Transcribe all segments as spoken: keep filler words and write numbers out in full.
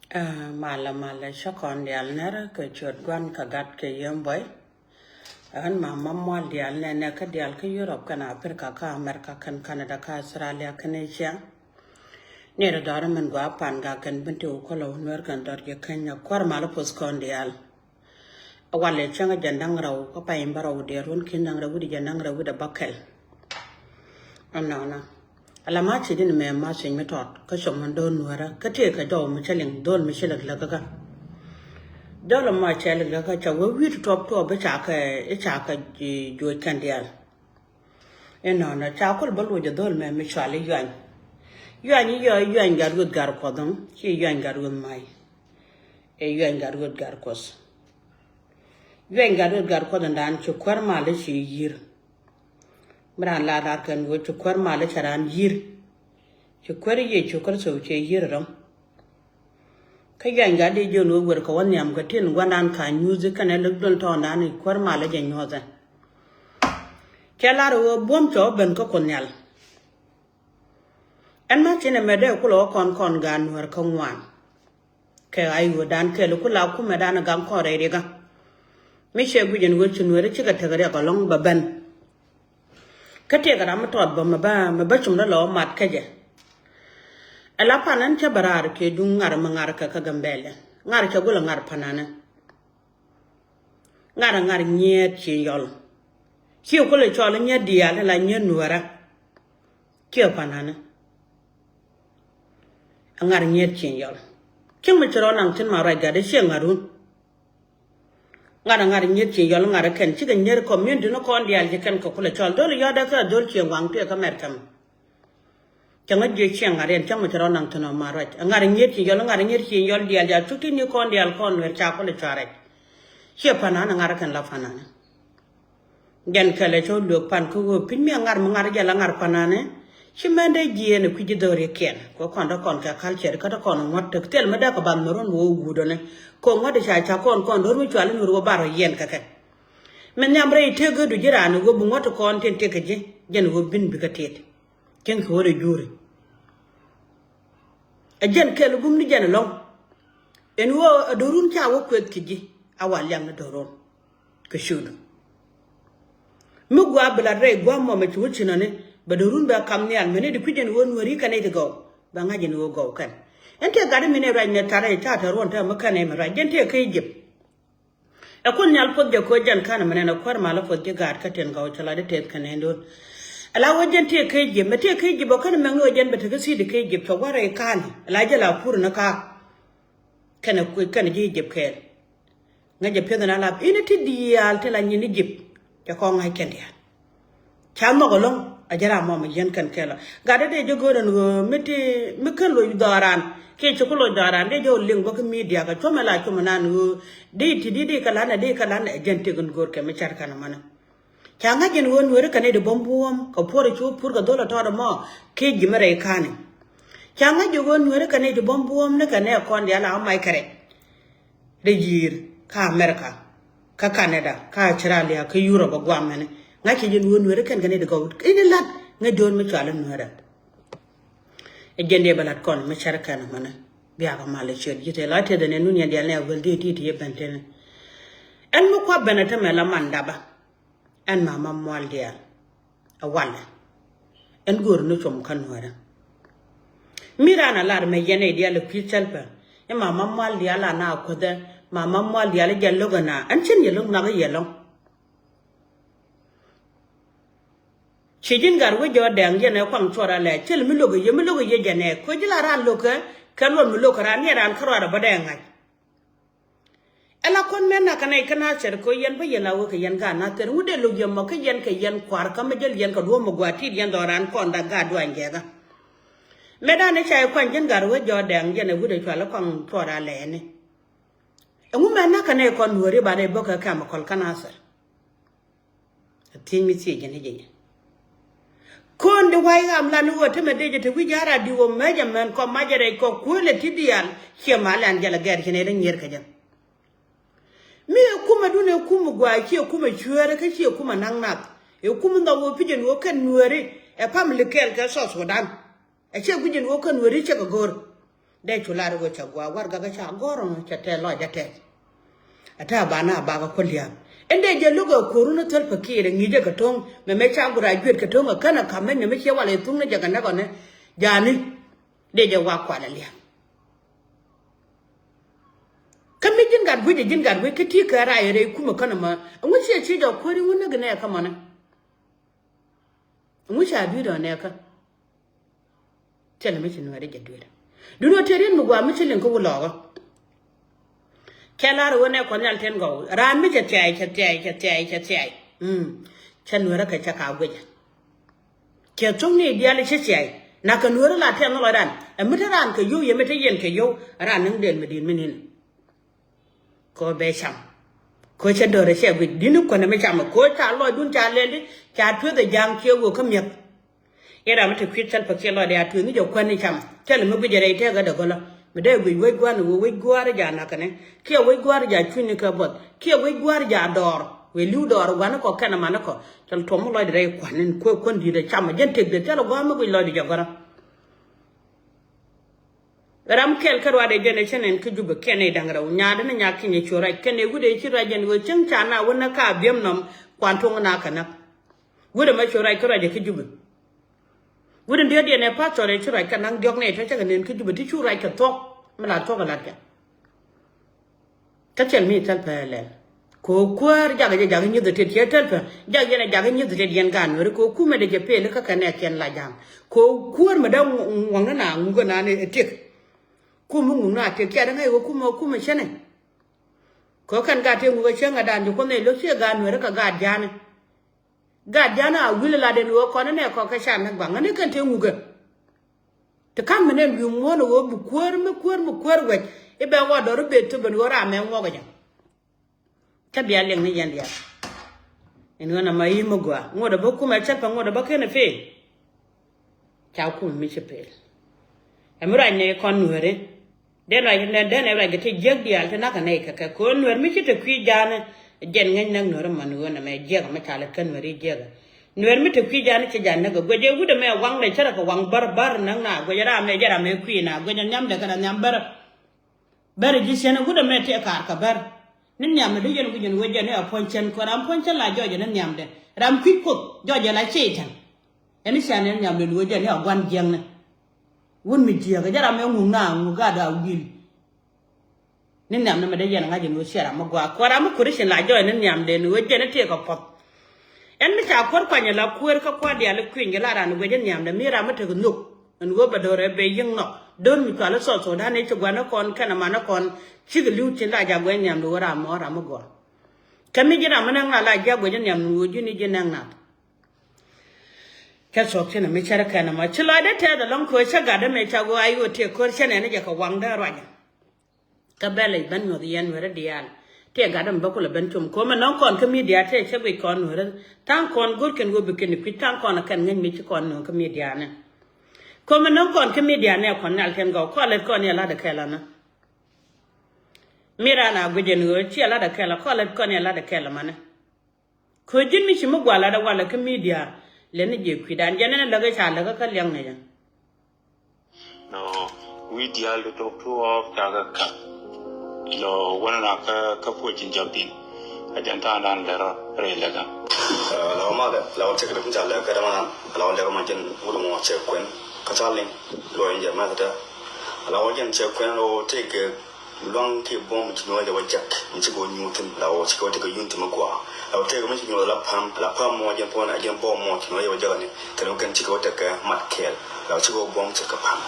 Ɛ, malɛ, malɛ, cä kɔn diaal nɛr kɛ ciöt Gua̱n kɛ Gat kɛ Yiëë Buɔy. Ɣän Mama Mual diaal nɛnɛ kä diaal kä Europe kɛnɛ Africa kä America kɛnɛ Canada kä Australia kɛnɛ Asia. Ni rɛ dɔɔrä min gɔaa pan Gat kɛnɛ Binti Ukolo Nuɛr kɛnɛ Dɔr Ji̱ Kenya kuäär malä puɔth kɔn diaal. Walɛ cäŋ jɛn da̱ŋ rɛw kä pay in bä rɛw diɛɛr wun ki̱n da̱ŋ rɛw wi̱cdɛ jɛn da̱ŋ rɛw wi̱cdɛ bäkɛl. Ɛnɔnɔ. Ala ma ci ji̱n mɛ ma ci mi tɔt kä cɔm mi do̱r Nuɛrä kä tëë kɛ jɔw mi cä liŋ dhol mi ci lɛk lɛk kä. Dhol mɔ cɛ lɛk lɛk kä cɛ wee wi̱i̱ tuɔp tuɔp i̱ ca kɛ i̱ ca kɛ juɔc kɛn diaal. Inɔnɔ ca kul bä luɔc dhol mɛ mi cual i̱ yuany. Yuany i̱ yɔ i̱ yuany gat rueth gat kuɔth dhoŋ ci yuany gat rueth may. Ɛ yuany gat rueth gat kuɔth. Yuany gat rueth gat kuɔth in dan ci kuäär mal i̱ ci yi̱r. Mi raan la lar kɛn ɣöö ci kuäär mal i̱ ca raan yi̱r. Ci kuäär i̱ Yecu Kritho ci yi̱r rɔ̱ŋ. Kä yuany gat di jiön ɣöö wer kɛ wä nhiam kɛ tin gua̱ndan ka nyuuthi kɛnɛ luk duɔl tɔɔndan i̱ kuäär mal i̱ jɛ nyuɔthɛ. Cɛ lar ɣöö buɔ̱m cɔ ben kä Kuoth Nhial. Ɛn ma cinɛ mɛ dee kulɛ wä kɔn kɔn gaat Nuɛr kä ŋuan. Kɛ ay ɣöö dan kɛl kula kumɛ dan gaŋ kɔn rɛy rikä. Mi cɛ guic ɛn ɣöö ci Nuɛri cikɛ tek riɛk ɛlɔ̱ŋ bɛ ben. Kä tëëkɛ ram mi tɔt bä mɛ bä mɛ bä cum dä lɔ mat kä jɛ. Ɛ la pan ɛn cä bɛ raar kɛ duŋ ŋar mi ŋar kɛ kä Gambɛlɛ. Ŋar cɛ gulɛ ŋar pananɛ. Ŋar ɛ ŋar nyiet ci yɔl. Ci kulɛ cɔl nyiet diaal la nyiet Nuɛrä. Ciɛ panani. Ɛ ŋar nyiet ci yɔl. Cieŋ mi ci rɔ naŋ tin ma ruac gat i̱ ciɛ ŋarun. Ŋar ɛ ŋar nyiet ci yɔl ŋar ɛ kɛn cikɛ nyier community ni kɔn diaal ci kɛn kɛ kulɛ cɔl dhol yɔt ɛ kɛ dhol ciɛ ŋuaŋ tuɛ kä mɛr kɛm. Cɛ ŋä jiɛ ciɛ ŋar yɛn cieŋ mi ci rɔ naŋ tin ma ruac ɛ ŋar nyiet ci yɔl ŋar nyiet ci yɔl diaal ja tuk ti ni kɔn diaal kɔn Nuɛr ca kulɛ cɔarɛ. Ciɛ panani ŋar ɛ kɛn la panani. Jɛn kɛlɛ cä luek pan kä ɣöö piny mi a ŋar mi ŋar jɛ la ŋar panani. Ci mɛn dee jiɛɛn ɛ kui̱ ji̱ dhɔrikiɛn kɛ kɔn dee kɔn kɛ culture kä dee kɔn ŋuɔ̱t tek thil mi dee kɛ bath mi run wä wä guudɔni. Kɛ ŋuɔ̱t ca ca kɔn kɔn do̱r mi cuali nuur wä bar rɔ yiɛn kɛ kɛ. Mi nhiam rɛy tëk ɣä du ji̱ raan ɣöö bi ŋuɔ̱t kɔn tin tëk kɛ ji̱ jɛn ɣöö bin bikɛ tit. Cieŋ kɛ ɣöö dee juuri. Ɛ jɛn kɛl bum ni jɛn ɛlɔ̱ŋ. Ɛn ɣöö ɛ do̱run ca wä kueth kɛ ji̱ a wa liaŋ ni do̱run. Kɛ ciötdu. Mi gua̱a̱ bi lat rɛy gua̱a̱ mɔmɛ ci wä ci nɔni bɛ do̱run bɛ kam nhial mɛni di kui̱c ɛn ɣöö Nuɛri kɛn nɛy ti gɔw bɛ ŋa̱c ɛn ɣöö gɔw kɛn. Ɛn tëë gat mi nɛy ruac nɛ tat rɛy ca tɛr ruɔ̱n tɛmɛ mi kɛn nɛy mi ruac jɛn tëë kä Egypt. Ɛ kun nhial puɔth jɛ ko̱ jɛn ka̱n mɛnɛ nɛ kuäär malä puɔth ji̱ gaat kä tin gɔw cɛ la di tëth kɛn nɛy do̱n. Ɛ la wä jɛn tëë kä Egypt mɛ tëë kä Egypt ɔ kɛn mɛŋ ni ɣöö jɛn bɛ te kä thi̱i̱t kä Egypt cɛ wä rɛy ka̱n ɛ la jɛ la pur ni ka̱a̱k. Kɛnɛ kui̱ kɛnɛ ji̱ Egypt kɛɛl. Ŋäcɛ piɛth in a lap in ti diaal ti la nyin Egypt. Cɛ kɔn ŋa̱c kɛn diaal. Ca nhɔk ɛlɔ̱ŋ a jɛ ram mɔmɛ yɛn kɛn kɛɛl ɔ gat dee dee jɛ go̱o̱r ɛn ɣöö mi ti mi kän loc dhɔaran kiɛ ci ku loc dhɔaran dee jɛ ɔ liŋ bä kä media kɛ cuɔmɛ la cuɔmɛ nan ɣöö dee ti di dee kɛ lan ɛ dee kɛ lan ɛ jɛn tëk in go̱o̱r kɛ mi car kɛn ɛmɔnɛ. Ca ŋa̱c jɛn ɣöö Nueeri kɛ nɛy ti buɔ̱m buɔ̱ɔ̱m kɛ puɔr i̱ cu pur kɛ dhol ɛ tɔɔt ɛmɔ kiɛ ji̱ mi rɛy ka̱ni. Ca ŋa̱c jɛ ɣöö Nueeri kɛ nɛy ti buɔ̱m buɔ̱ɔ̱m ni kɛ nɛy kɔn diaal a ɣä mac kɛ rɛc. Rɛy yi̱i̱r kä America kä Canada kä Australia kä Europe ɛ guamɛni. Ŋa̱c jɛ jɛn ɣöö Nueeri kɛn kɛ nɛy ti gɔw in i̱ la̱t ŋäc do̱r mi cual in Nueeri. Ɛ jɛn dee bɛ la̱t kɔn mi cär kɛn ɛmɔni. Biakɛ mal ɛ ciöt ji̱ tëë la tëë dhɛn ɛ nun yɛn diaal ni a wäl dee ti ti yɛ ben tëni. Ɛn mi kua ben ɛ tämɛ la man dapä. Ɛn mama mual diaal ɛ walɛ. Ɛn go̱o̱r ni com kä Nuäärä. Mi raan a lar mɛ yɛn ɛ diaal ɛ kui̱ thɛlpɛ. Ɛ mama mual diaal a na kuäthɛ mama mual diaal ɛ jɛ lo̱k ɛ na ɛn cin yɛ lo̱k nak ɛ yɛ lɔ̱ŋ. Ci ji̱n gat wec jɔɔt dɛŋ yɛn ɛ kuaŋ cuɔr alɛ cil mi lo̱k ɛ yɛ mi lo̱k ɛ yɛ jɛn ɛ koc ji̱ la raan lo̱k kɛ kɛ luɔt mi lo̱k kɛ raan yɛ raan kä ruaar ɛ bä dɛŋ ŋa̱c. Ɛ la kɔn mɛn na kɛ nɛy kä Nathɛr kɛ ɣöö yɛn bä yɛ la wä kɛ yɛn gaat Nathɛr ŋut dee lo̱k yɛ mɔ kä yɛn kɛ yɛn kua̱r kä mi jäl yɛn kɛ duɔ̱ɔ̱p mi gua̱a̱r ti̱i̱t yɛn dhɔran kɔn dak gaat duany jɛɛkä. Mëë dan ɛ ca yɛ kuany ji̱n gat wec jɔɔt dɛŋ yɛn ɛ wut ɛ cual ɛ kuaŋ cuɔr alɛɛni. Ɛŋu mɛn na kɛ nɛy kɔn Nuääri banɛ bä kɛ kɛm ɛ kɔl kä Nathɛr. Thiec mi thiec jɛn i̱ jɛ jɛ. Ko̱n di wa̱i̱ ɣam lan i̱ ɣöö temɛ dee jɛ te wi̱c ja̱a̱r a di̱ ɣöö mɛcɛ mɛn kɔ macɛ rɛc kɔ kuäälɛ ti diaal ciɛ mal an jɛl a gɛr cɛ nɛy dee nyier kɛ jɛ. Mi ɛ kumɛ dun ɛ kumɛ gua̱a̱ ciɛ kumɛ cueerä kä ciɛ kumɛ na̱k nath. Ɛ kumɛ nhɔk ɣöö pi̱c ɛn ɣöö kɛn Nuääri ɛ pamili kɛɛl kɛ South Sudan. Ɛ ciɛ gui̱c ɛn ɣöö kɛn Nuääri ciɛ kɛ go̱o̱r. Dee cu lar ɣöö ca gua̱a̱ warɛgak ca gɔ̱r ɣöö ca tɛth lɔcdä tɛth. Ɛ ta̱a̱ banɛ a bakɛ kuäär lia̱a̱. Ɛn dee jɛ lo̱k ɛ ko̱r wun thil pakiɛt ɛ ŋi̱i̱cä kɛ to̱ŋ mɛmɛ ca graduate kɛ to̱ŋ ɛ känɛ ka̱m mɛny mɛmɛ ciɛ walɛ thukni jɛ kɛ näk ɣɔni. Ja̱a̱ni dee jɛ wa kualɛ lia̱a̱. Kä mi ji̱n gat guic ɛ ji̱n gat guic kä ti kɛ rac rɛy kumɛ känɛ mɔ. Ɛŋu ciɛ ci jɔk kuääri ŋun näk nɛ kä mɔnɛ? Ɛŋu ca dui̱r ɔ nɛ kä? Thilɛ mi ci nuɛɛri jɛ dui̱r. Duundɛ ɔ tëë riet mi gua̱a̱ mi ci liŋ kä wä lɔɔkä. Cɛ lar ɣöö nɛ kɔn nhial tin gɔw raan mi cɛ thia̱a̱c cɛ thia̱a̱c cɛ thia̱a̱c cɛ thia̱a̱c. Mm. Cɛ nuɛɛrä kɛ cɛ ka guic. Cɛ thok ni diaal i̱ ci thia̱a̱c na kɛ nuɛɛrä la tɛn lɔcdan. Ɛ mi te raan kɛ yio̱w yɛ mi te yɛn kɛ yio̱w raan ni̱ŋ dɛl mi di̱i̱t mi ni̱n. Kɛ ɣöö bɛ cam. Kɛ ɣöö cɛ dɔ̱rɛ cɛ guic di̱t ni kuändɛ mi cam kɛ ɣöö ca lɔcdun ca lɛl di ca tueth ɛ ja̱a̱ŋ ciɛ ɣöö kä mi̱eth. I̱ ram mi te kui̱ thil pakiɛt lɔcdɛ a tueŋ i̱ jɛ kuäär ni cam. Thil mi guic ɛ rɛy tɛɛk ɛ dee gɔlä mi dee guic wec gua̱a̱r ni ɣöö wec gua̱a̱r i̱ ja̱ nakä ni kiɛ wec gua̱a̱r i̱ ja̱ cuny ni kɛ buɔth kiɛ wec gua̱a̱r i̱ ja̱ dɔɔr wëë li̱w dɔɔr ɛ gua̱n ni kɔ kɛn ɛ man ni kɔ. Thil tuɔm mi lɔcdɛ rɛy kua̱n ni kuäär kuän di̱i̱t ɛ cam ɛ jɛn tëkdɛ thil ɛ gua̱a̱r mi guic lɔcdɛ jɛ gɔlä. Ram kɛl kä ruaadɛ jɛn ɛ cä nɛn kä Jubɛ kɛn ɛ da̱ŋ rɛw nyaadä ni nyak kinyɛ cu rac kɛn ɛ wut ɛ ci rac jɛn ɣöö cäŋ ca na wä näk ka biɛm nɔm kuan tuɔ̱ŋ na kɛ näk. Wut ɛmɛ cu rac kä ruac ɛ kä Jubɛ. Wut in diɔ̱k diɛn ɛ pastor ɛ ci rac kɛ naŋ diɔ̱k nɛ tɔ̱ cä kɛ nɛn kä Jubɛ ti cu rac kɛ thuɔ̱k mi la thuɔ̱k ɛ lat kɛ. Kä thil mi thil pɛlɛl. Kɛ ɣöö kuäär jakɛ jɛ jakä nyieth tet yɛ thil pɛ. Jak yɛn ɛ jakä nyieth tet yɛn gaat Nuääri kɛ ɣöö kumɛ dee jɛ pel kä kɛn ɛ kiɛn la ja̱a̱ŋ. Kɛ ɣöö kuäär mi dee ŋuɔ̱ŋni na ŋukä na ni ɛ tiek. Kumɛ ŋukä na tiek cia dee ŋäc ɣöö kumɛ kumɛ cäni. Kɛ ɣöö kɛn gaat tëë ŋukä cäŋ ɛ daan ji̱ kuɔth nɛy lo̱k ciɛ gaat Nuääri kɛ gaat ja̱a̱ni. Gaat ja̱a̱ni a wi̱l ɛ la den ɣöö kɔn ni nɛ kɔk kɛ ca näk baŋ ŋäni kɛn tëë ŋukä. Ti ka̱n mi nɛn wi̱i̱ muɔ̱ɔ̱n ɣöö bi kuäär mi kuäär mi kuäär wec i̱ bɛ ɣɔɔ dɔr i̱ ben thöp ben ɣöö ram mɛ ŋuɔk ɛ jɛ. Kä bia liɛŋ ni yɛn diaal. Ɛn ɣöö nɔmɔ i̱ mi gɔaa ŋot ɛ bä kumɛ cäl pɛ ŋot ɛ bä ken ɛ peel. Ca kumɛ mi ci peel. Ɛ mi ruac ni kɔn Nuääri. Den ruac ni den ɛ ruac kɛ ti jiäk diaal ti nakä nɛy kɛ kɛ ko̱n Nuäär mi ci te kui̱ ja̱a̱ni. Jɛn ŋäc näk Nuääri mɔ ni ɣöö nɛmɛ jiäk mi ca lät kä Nuääri jiäk. Nuäär mi te kui̱ ja̱a̱ni ci ja̱a̱n näk ɛ guɛc ɛ wut ɛmɛ waŋdɛ cärɛ kɛ waŋ bär bär näk na guɛc ram ɛ jɛ ram ɛ kui̱ na guɛc ɛ nhiamdɛ kɛnɛ nhiam bär. Bär ji̱ cien ɛ wut ɛmɛ tëë kaar kɛ bär. Ni nhiamdɛ di yɛn guic ɛn ɣöö jɛn ɛ puɔ̱ny cien kɛ ram puɔ̱ny cien la jɔɔcɛ ni nhiamdɛ ram kui̱ Kuoth jɔɔcɛ la Cɛytan. Ɛn i̱ cian ɛn nhiamdɛ ni ɣöö jɛn ɛ gua̱n jiäkni. Wut mi jiääk ɛ jɛ ram ɛ ŋuk na ŋuk gat a wi̱i̱l. Ni nhiamdɛ mɛ dee yɛn ŋa̱c ɛn ɣöö ciɛ ram mi gɔaa kɛ ram mi Christian la jɔɔcɛ ni nhiamdɛ ni ɣöö jɛn ɛ tëë kɛ puɔ̱th. Ɛn mi ca kuäär kuany ala kuäär kä kua̱r diaal i̱ kui̱ny kɛ la ran i̱ guic in nhiamdɛ mi ram mi tek nhök. Ɛn ɣöö bɛ do̱r ɛ ben yi̱ŋ nɔ do̱r mi cual i̱ South Sudan i̱ ci gua̱n i̱ kɔn kɛn aman i̱ kɔn cikɛ li̱w tin la ja̱ guic in nhiamdɛ ɣöö ram mɔ ram mi gɔaa. Kɛ mi ji̱ ram mi näk na la ji̱ a guic in nhiamdɛ ɣöö ji̱n i̱ ji̱ näk nath. Cä thuɔ̱k tin mi cär kɛn ɛmɔ ci lɔcdä tɛth ɛlɔ̱ŋ köö cä gat ɛmɛ ca ɣöö a i̱ ɣöö tëë köör cä nɛn i̱ jɛ kɛ waŋdä ruacä. Kä bɛl i̱ ben nyuɔth yɛn Nuääri diaal. Tiɛ gat ɛmɛ bä kulɛ ben com ko̱mɛ nɔŋ kɔn kä midia tiɛ cä guic kɔn Nuääri. Tha̱a̱ŋ kɔn go̱rkɛn ɣöö bi kɛn i̱ kui̱ tha̱a̱ŋ kɔn ɛ kɛn ŋäc mi ci kɔn nööŋ kä midia ni. Ko̱mɛ nɔŋ kɔn kä midia ni ɛ kɔn nhial tiɛn gɔw kɔn lät kɔn yɛ lat ɛ kɛl ɛnä. Mi raan a guic ɛn ɣöö ciɛ lat ɛ kɛl ɛ kɔn lät kɔn yɛ lat ɛ kɛl ɛmɛnɛ. Kɛ ji̱n mi ci mi gua̱l lat ɛ walɛ kä midia. Lɛn ni jiɛ kui̱dan jɛn ɛn läk ɛ ca läk ɛ kä liɛŋ ni jɛ. Lɔ wi̱i̱ diaal ti tok tuɔɔk cakɛ ka̱p. Lɔ wänä na kä kä puɔ̱c in jɔp in. Ɛ jɛn ta̱a̱ŋ dan lɛr rɔ rɛy läkä. Lɔ malɛ lɔ wä cɛ kɛ däk mi ca lɛk kɛ dämanan lɔ wä lɛk ma jɛn wut mɔ cɛ kuɛn kä ca liŋ. Lɔ in jɛ mɛth dä lɔ wä jɛn cɛ kuɛn lɔ wä tëëkɛ. Luaŋ kiɛ buɔ̱m mi ci nuɔ̱ɔ̱c ɛ wä jek mi ci kɛ wä nyuuth thi̱n la wä ci kɛ wä tekɛ yun ti mi gɔaa. La wä tekɛ mi ci nyuɔ̱ɔ̱c la päm la päm mɔ jɛn puɔ̱n ɛ jɛn buɔ̱m mɔ ci nuɔ̱ɔ̱c ɛ wä jek ni kɛn wä kɛn ci kɛ wä tekɛ mat kɛɛl la wä ci kɛ wä buɔ̱m ce̱tkɛ päm.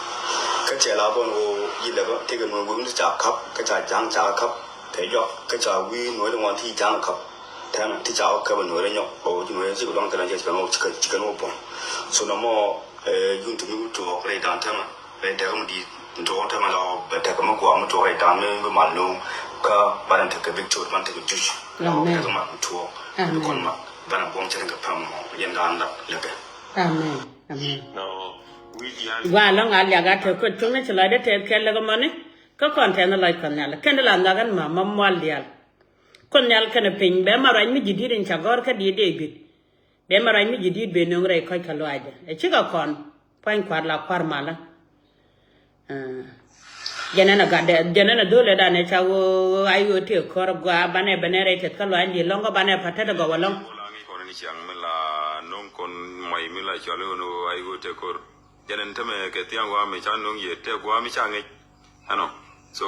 Kä cɛ la buɔ̱n wä yi lɛ bä tekɛ nuɔ̱ɔ̱c wä mi ti ca käp kä ca ja̱ŋ ca kä käp kɛ jɔak kä ca wi̱i̱ nuɔ̱ɔ̱c ti ŋuan ti ja̱ŋ kä käp. Tɛmɛ ti ca wä käp nuɔ̱ɔ̱c ɛ nyɔk bä wä ci nuɔ̱ɔ̱c ci kɛ luaŋ kɛ la jɛ ci kɛn wä ci kɛn wä buɔ̱m. So nɔmɔ yun ti mi wä tuɔɔk rɛy da̱ŋ tɛmɛ. Bɛ däk mi di̱i̱t ntuɔɔk te ma la bɛ däk mi guam mi tuɔɔk rɛy da̱a̱n mi bi mal no̱o̱ŋ kä banɛ tekɛ bik cot banɛ tekɛ juc. La bɛ däk mat mi tuɔɔk mi kɔn mat banɛ buɔ̱m cɛ ni kɛ pɛm mɔ yɛn da̱a̱n la lɛkɛ. Amen. Amen. Gua lɔŋ a liak a te kuet cuŋ ni ci lɔcdä tɛth kɛl lɛ kɛ mɔni kä kɔn tɛth ni lɔc kɔn nhial kɛn di la nhak ɛn ma ma mual diaal. Kɔn nhial kɛn piny bɛ ma ruac mi ji̱ di̱t in ca gɔ̱r kä diet dee gui̱t. Bɛ ma ruac mi ji̱ di̱t ben nöŋ rɛy kɔc kä luaacdä ɛ cikɛ kɔn pua̱ny kua̱r la kua̱r malä. Jɛnɛn a gat dɛ, jɛnɛn a dho̱lɛ danɛ ca ɣöö, ɣöö ay ɣöö tëë kɔr gɔaa banɛ bɛnɛ rɛy tɛth kä luaacni lɔ̱ŋ kä banɛ pa̱t tet gɔw ɛlɔ̱ŋ. Ŋi̱i̱c kɔn ni ciaŋ mi la no̱ŋ kɔn mɔy mi la cɔal i̱ ɣöö ay ɣöö tëë kɔr. Jɛnɛn tämɛ kɛ thiaŋ gɔaa mi ca no̱ŋ yɛ tëë gɔaa mi ca ŋi̱c. Ɛnɔ. So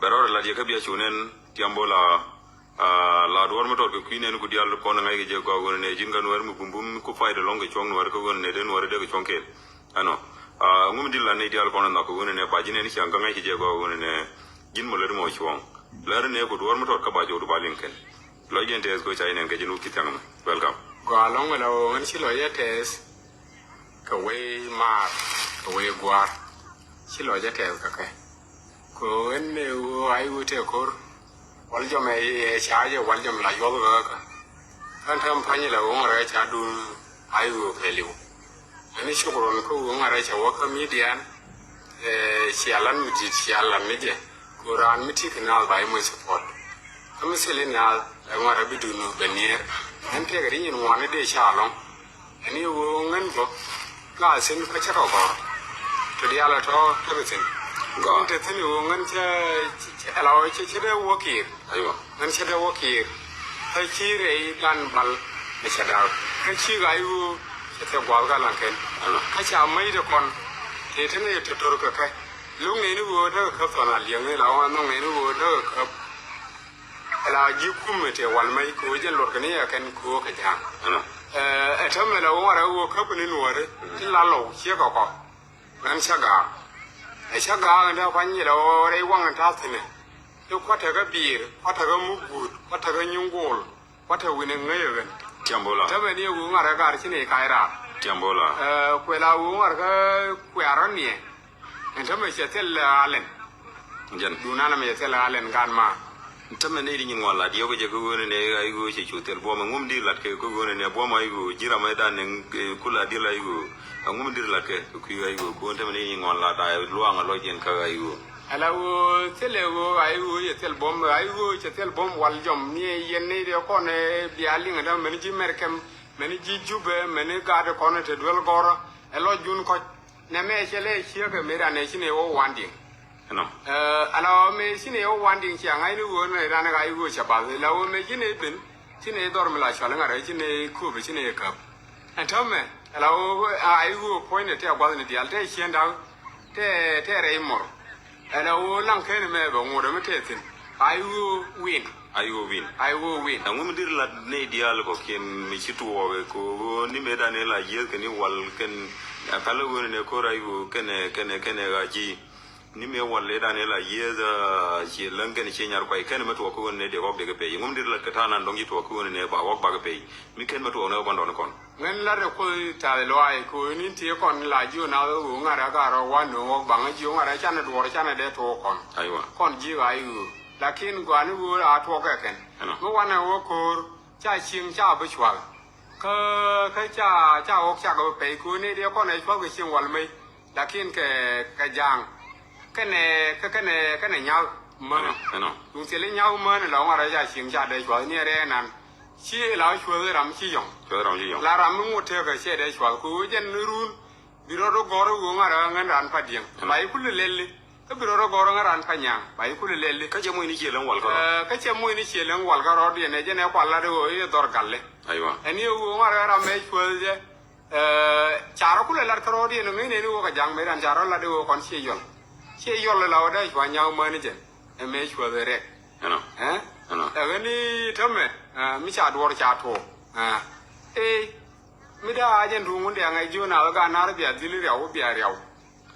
bɛ rɔɔdɛ lat yɛ kä bia cu nɛn tiam bo̱la. La duɔ̱ɔ̱r mi tɔt kɛ kui̱ nɛn ku diaal kɔn ŋa̱c kɛ jɛ gɔaa ɣöö nɛ ji̱n kä nuäär mi bumbum ku pay dɛ lɔ̱ŋ kɛ cuɔ̱ŋ nuäär kä ɣöö nɛ dee nuäär dee kɛ cuɔ̱ŋ kɛɛl. Ɛnɔ. Ŋum di̱t la nɛy diaal kɔn nhɔk kɛ ɣöö nɛ ba ji̱n ɛn ciaŋ kä ŋa̱c kɛ jɛ gɔaa ɣöö nɛ ji̱n mɔ lät mɔ cuɔ̱ŋ. Lär nɛ ku duɔ̱ɔ̱r mi tɔt kä ba cok du ba liŋ kɛn. Lɔcdiɛn tɛth kɛ ca inɛn kɛ ji̱n wuk ci thiaŋ mɛ. Welcome. Gɔaa ɛlɔ̱ŋ wala ɣöö ŋän ci lɔcdɛ tɛth kɛ wee maar kɛ wee gua̱a̱r. Ci lɔcdɛ tɛth kɛ kɛ. Kɛ ɣöö ɣän ɛ ɣöö ay ɣöö tëë ko̱r. Wal jɔm ɛ ca jɛ wal jɔm la yuɔth ɣääkä. Ɣän tääm pa̱ny ilɛ ɣöö ŋa̱rɛ ca duun ay ɣöö pɛliw. Ɣän i̱ cukran kä ɣöö ŋa̱rɛ ca wä kä midian. Ɛ cialan mi di̱t cialan ni jɛ. Kɛ ɣöö raan mi ti kɛ naath ba i̱ moc support. Kä mi thil i̱ naath ɛ ŋa̱rɛ bi duun bɛ nier. Ɣän tëëkɛ ri nyin ŋuan i̱ dee ca lɔ̱ŋ. Ɛn i̱ ɣöö ŋän bä la thi̱n kä cä kɛ gɔ̱r. Ti diaal ɛ tɔ̱ tekɛ thi̱n. Gɔ̱r. Ŋän te thi̱n i̱ ɣöö ŋän cä, cä, cä, ɛla ɣöö cä, cä dee wä kiir. Aywa. Ŋän cä dee wä kiir. Kä ci rɛy dan bal ɛ cä da̱a̱k. Kä ci ɣa̱c ɣöö cä thil gua̱a̱th kä laŋ kɛn. Ala. Kä ca mäc ti kɔn. Tëë te ni te to̱r kɛ kɛ. Lo̱ŋ nɛni ɣöö tekɛ käp thɔn a liɛŋni la ɣöö nɔŋ nɛni ɣöö tekɛ käp. Ala ji̱ kumɛ tëë wal mec kɛ ɣöö jɛn luɔtkɛ ni ɛ kɛn kɛ ɣöö kɛ ja̱a̱ŋ. Ɛnɔ. Ɛ, ɛ täämɛ la ɣöö ŋa̱rɛ ɣöö käp ni nuɔ̱ɔ̱ri. Ti la lɔw ciek kɛ kɔ. Ɣän cä gaak. Ɛ cä gaak ɛn te kuany ilɛ ɣöö rɛy waŋ ɛn ta̱a̱ thi̱nɛ. Ti kua̱t tekɛ bi̱i̱r, kua̱t tekɛ muk guut, kua̱t tekɛ nyuŋ gool, kua̱t tekɛ wi̱n ɛ ŋäc ɛ ɣän. Tiam bola. Täämɛ ni ɛ ɣöö ŋa̱rɛ gaar ci ni ka̱c raar. Tiam bola. Ɛ, kuɛ la ɣöö ŋa̱rɛ kä kuɛ̈r rɔ niɛ. Ɛn täämɛ cɛ thil ɛ alɛn. Jɛn. Duundan ɛmɛ cɛ thil ɛ alɛn gan ma. Ɛn täämɛ nɛy di nyin ŋuan lat yɔk jɛ kä ɣöönɛ nɛ ay ɣöö cɛ cu thil buɔmɛ ŋum di lat kɛ kä ɣöönɛ nɛ buɔmɛ ay ɣöö ji̱ ram ɛ dan nɛ kula di̱l ay ɣöö. Ɛ ŋum di lat kɛ kɛ kui̱ ay ɣöö ko̱n täämɛ nɛy di nyin ŋuan lat a luaŋ a lɔc yɛn kä ay ɣöö. Ala ɣöö thil ɛ ɣöö ay ɣöö cɛ thil buɔm, ay ɣöö cɛ thil buɔm wal jɔm ni yɛn nɛy di kɔn ɛ bia liŋ ɛ däm mɛn ji̱ mɛr kɛm mɛn ji̱ jupɛ mɛn gaat kɔn ɛ te duel gɔrä ɛ lɔc jun kɔc. Nɛ mɛ cɛ lɛ ciek ɛ mëë dan ɛ ci nɛ wä wan diŋ. Ɛnɔ. Ɛ, ala wä mëë ci nɛ wä wan diŋ cia ŋa̱c ni ɣöö nɛ dan ɛ ɣa̱c ɣöö cɛ bath la wä mëë ci nɛ ben ci nɛ dhɔr mi la cual ŋa̱t ɛ ci nɛ kööp ɛ ci nɛ käp. Ɛn täämɛ ala wä ɣa̱c ɣöö puɔ̱ny nɛ tɛ gua̱th ni diaal tɛ cieen da̱k tɛ tɛ rɛy mɔr. Ɛn a ɣöö laŋ ken mɛ bɛ ŋot ɛmɛ tɛth thi̱n. Ay ɣöö win. Ay ɣöö win. Ay ɣöö win. Ɛŋu mi deri lat nɛy diaal kɔ̱kiɛn mi ci tuɔɔk ɛ kɛ ɣöö ni mëë dan ɛ la yieth kɛ ni wal kɛn. A kal ɛ ɣöö ni nɛ ko̱r ay ɣöö kɛnɛ kɛnɛ kɛnɛ ɣaa ji̱. Ni mëë wal ɛ dan ɛ la yieth a ciɛ läŋ kɛn ciɛ nyar kuay kɛn mɛ tuɔɔk kä ɣöö ni nɛ dee ɣɔk dee kɛ pɛy. Ɛŋu mi deri lat kɛ ta̱a̱ nan dɔ̱ŋ ci tuɔɔk kä ɣöö ni nɛ ba ɣɔk bakɛ pɛy. Mi ken mɛ tuɔɔk nɛ ɣɔk ban dɔ̱ŋ ni kɔn. Ŋän lat ɛ Kuoth tath luaay kɛ ɣöö ni̱n tëë kɔn la jiö nath ɣöö ŋa̱t ɛ gat rɔ wa nööŋ ɣɔk baŋä jiö ŋa̱t ɛ canɛ duɔ̱ɔ̱r canɛ dee tuɔɔk kɔn. Aywa. Kɔn ji̱ ɣa̱c ɣöö. Lakin gɔaa ni ɣöö a tuɔɔk kɛ kɛn. Ɛnɔ. Mi wanɛ ɣöö ko̱o̱r ca cieŋ ca bi cual. Kä, kä ca, ca ɣɔk cak bi pɛy kɛ ɣöö nɛy dee kɔn ɛ cual kɛ cieŋ wal mec. Lakin kɛ, kɛ ja̱a̱ŋ. Kɛnɛ, kɛ, kɛnɛ, kɛnɛ nyak män. Ɛnɔ, ɛnɔ. Duŋ thil i̱ nyak män la ŋa̱t ɛ ca cieŋ ca dee cual ni ɛ rɛɛ nan. Ci la cuäth ram ci yɔŋ. Cuäth ram ci yɔŋ. La ram mi ŋot tekɛ cɛ dee cuath kɛ ɣöö jɛn run. Bi rɔɔd rɔ gɔr ɣöö ŋa̱t ɛ ŋän ran pa diɛŋ. Ɛnɔ. Ba yi kulɛ lɛli. Kä bi rɔɔd rɔ gɔr ŋän ran pa nyaŋ. Ba yi kulɛ lɛli. Kä cɛ moc ni ciɛ läŋ wal kä rɔɔd. Ɛ, kä cɛ moc ni ciɛ läŋ wal kä rɔɔd yɛn ɛ jɛn ɛ kual lat ɣöö i̱ dhɔr galli. Aywa. Ɛn i̱ ɣöö ŋa̱t ɛ ram ɛ cuäth jɛ. Ɛ, ca rɔ kulɛ lat kä rɔɔd yɛn ŋäc nɛn i̱ ɣöö kɛ ja̱ŋ mëë ran ca rɔ lat i̱ ɣöö kɔn ciɛ yɔl. Ciɛ yɔl ɛ la ɣöö dee cua nyaŋ mäni jɛn. Ɛ mëë cuäth ɛ rɛk. Ɛnɔ. Ɛ? Ɛnɔ. Ɛ ɣän i̱ tämɛ, ɛ, mi ca duɔr ca tuɔɔk. Ɛ. Ëë, mi dee a jɛn duŋ wun dee a ŋa̱c jiön a wä gaat naar bia dhil riaw wä bia riaw.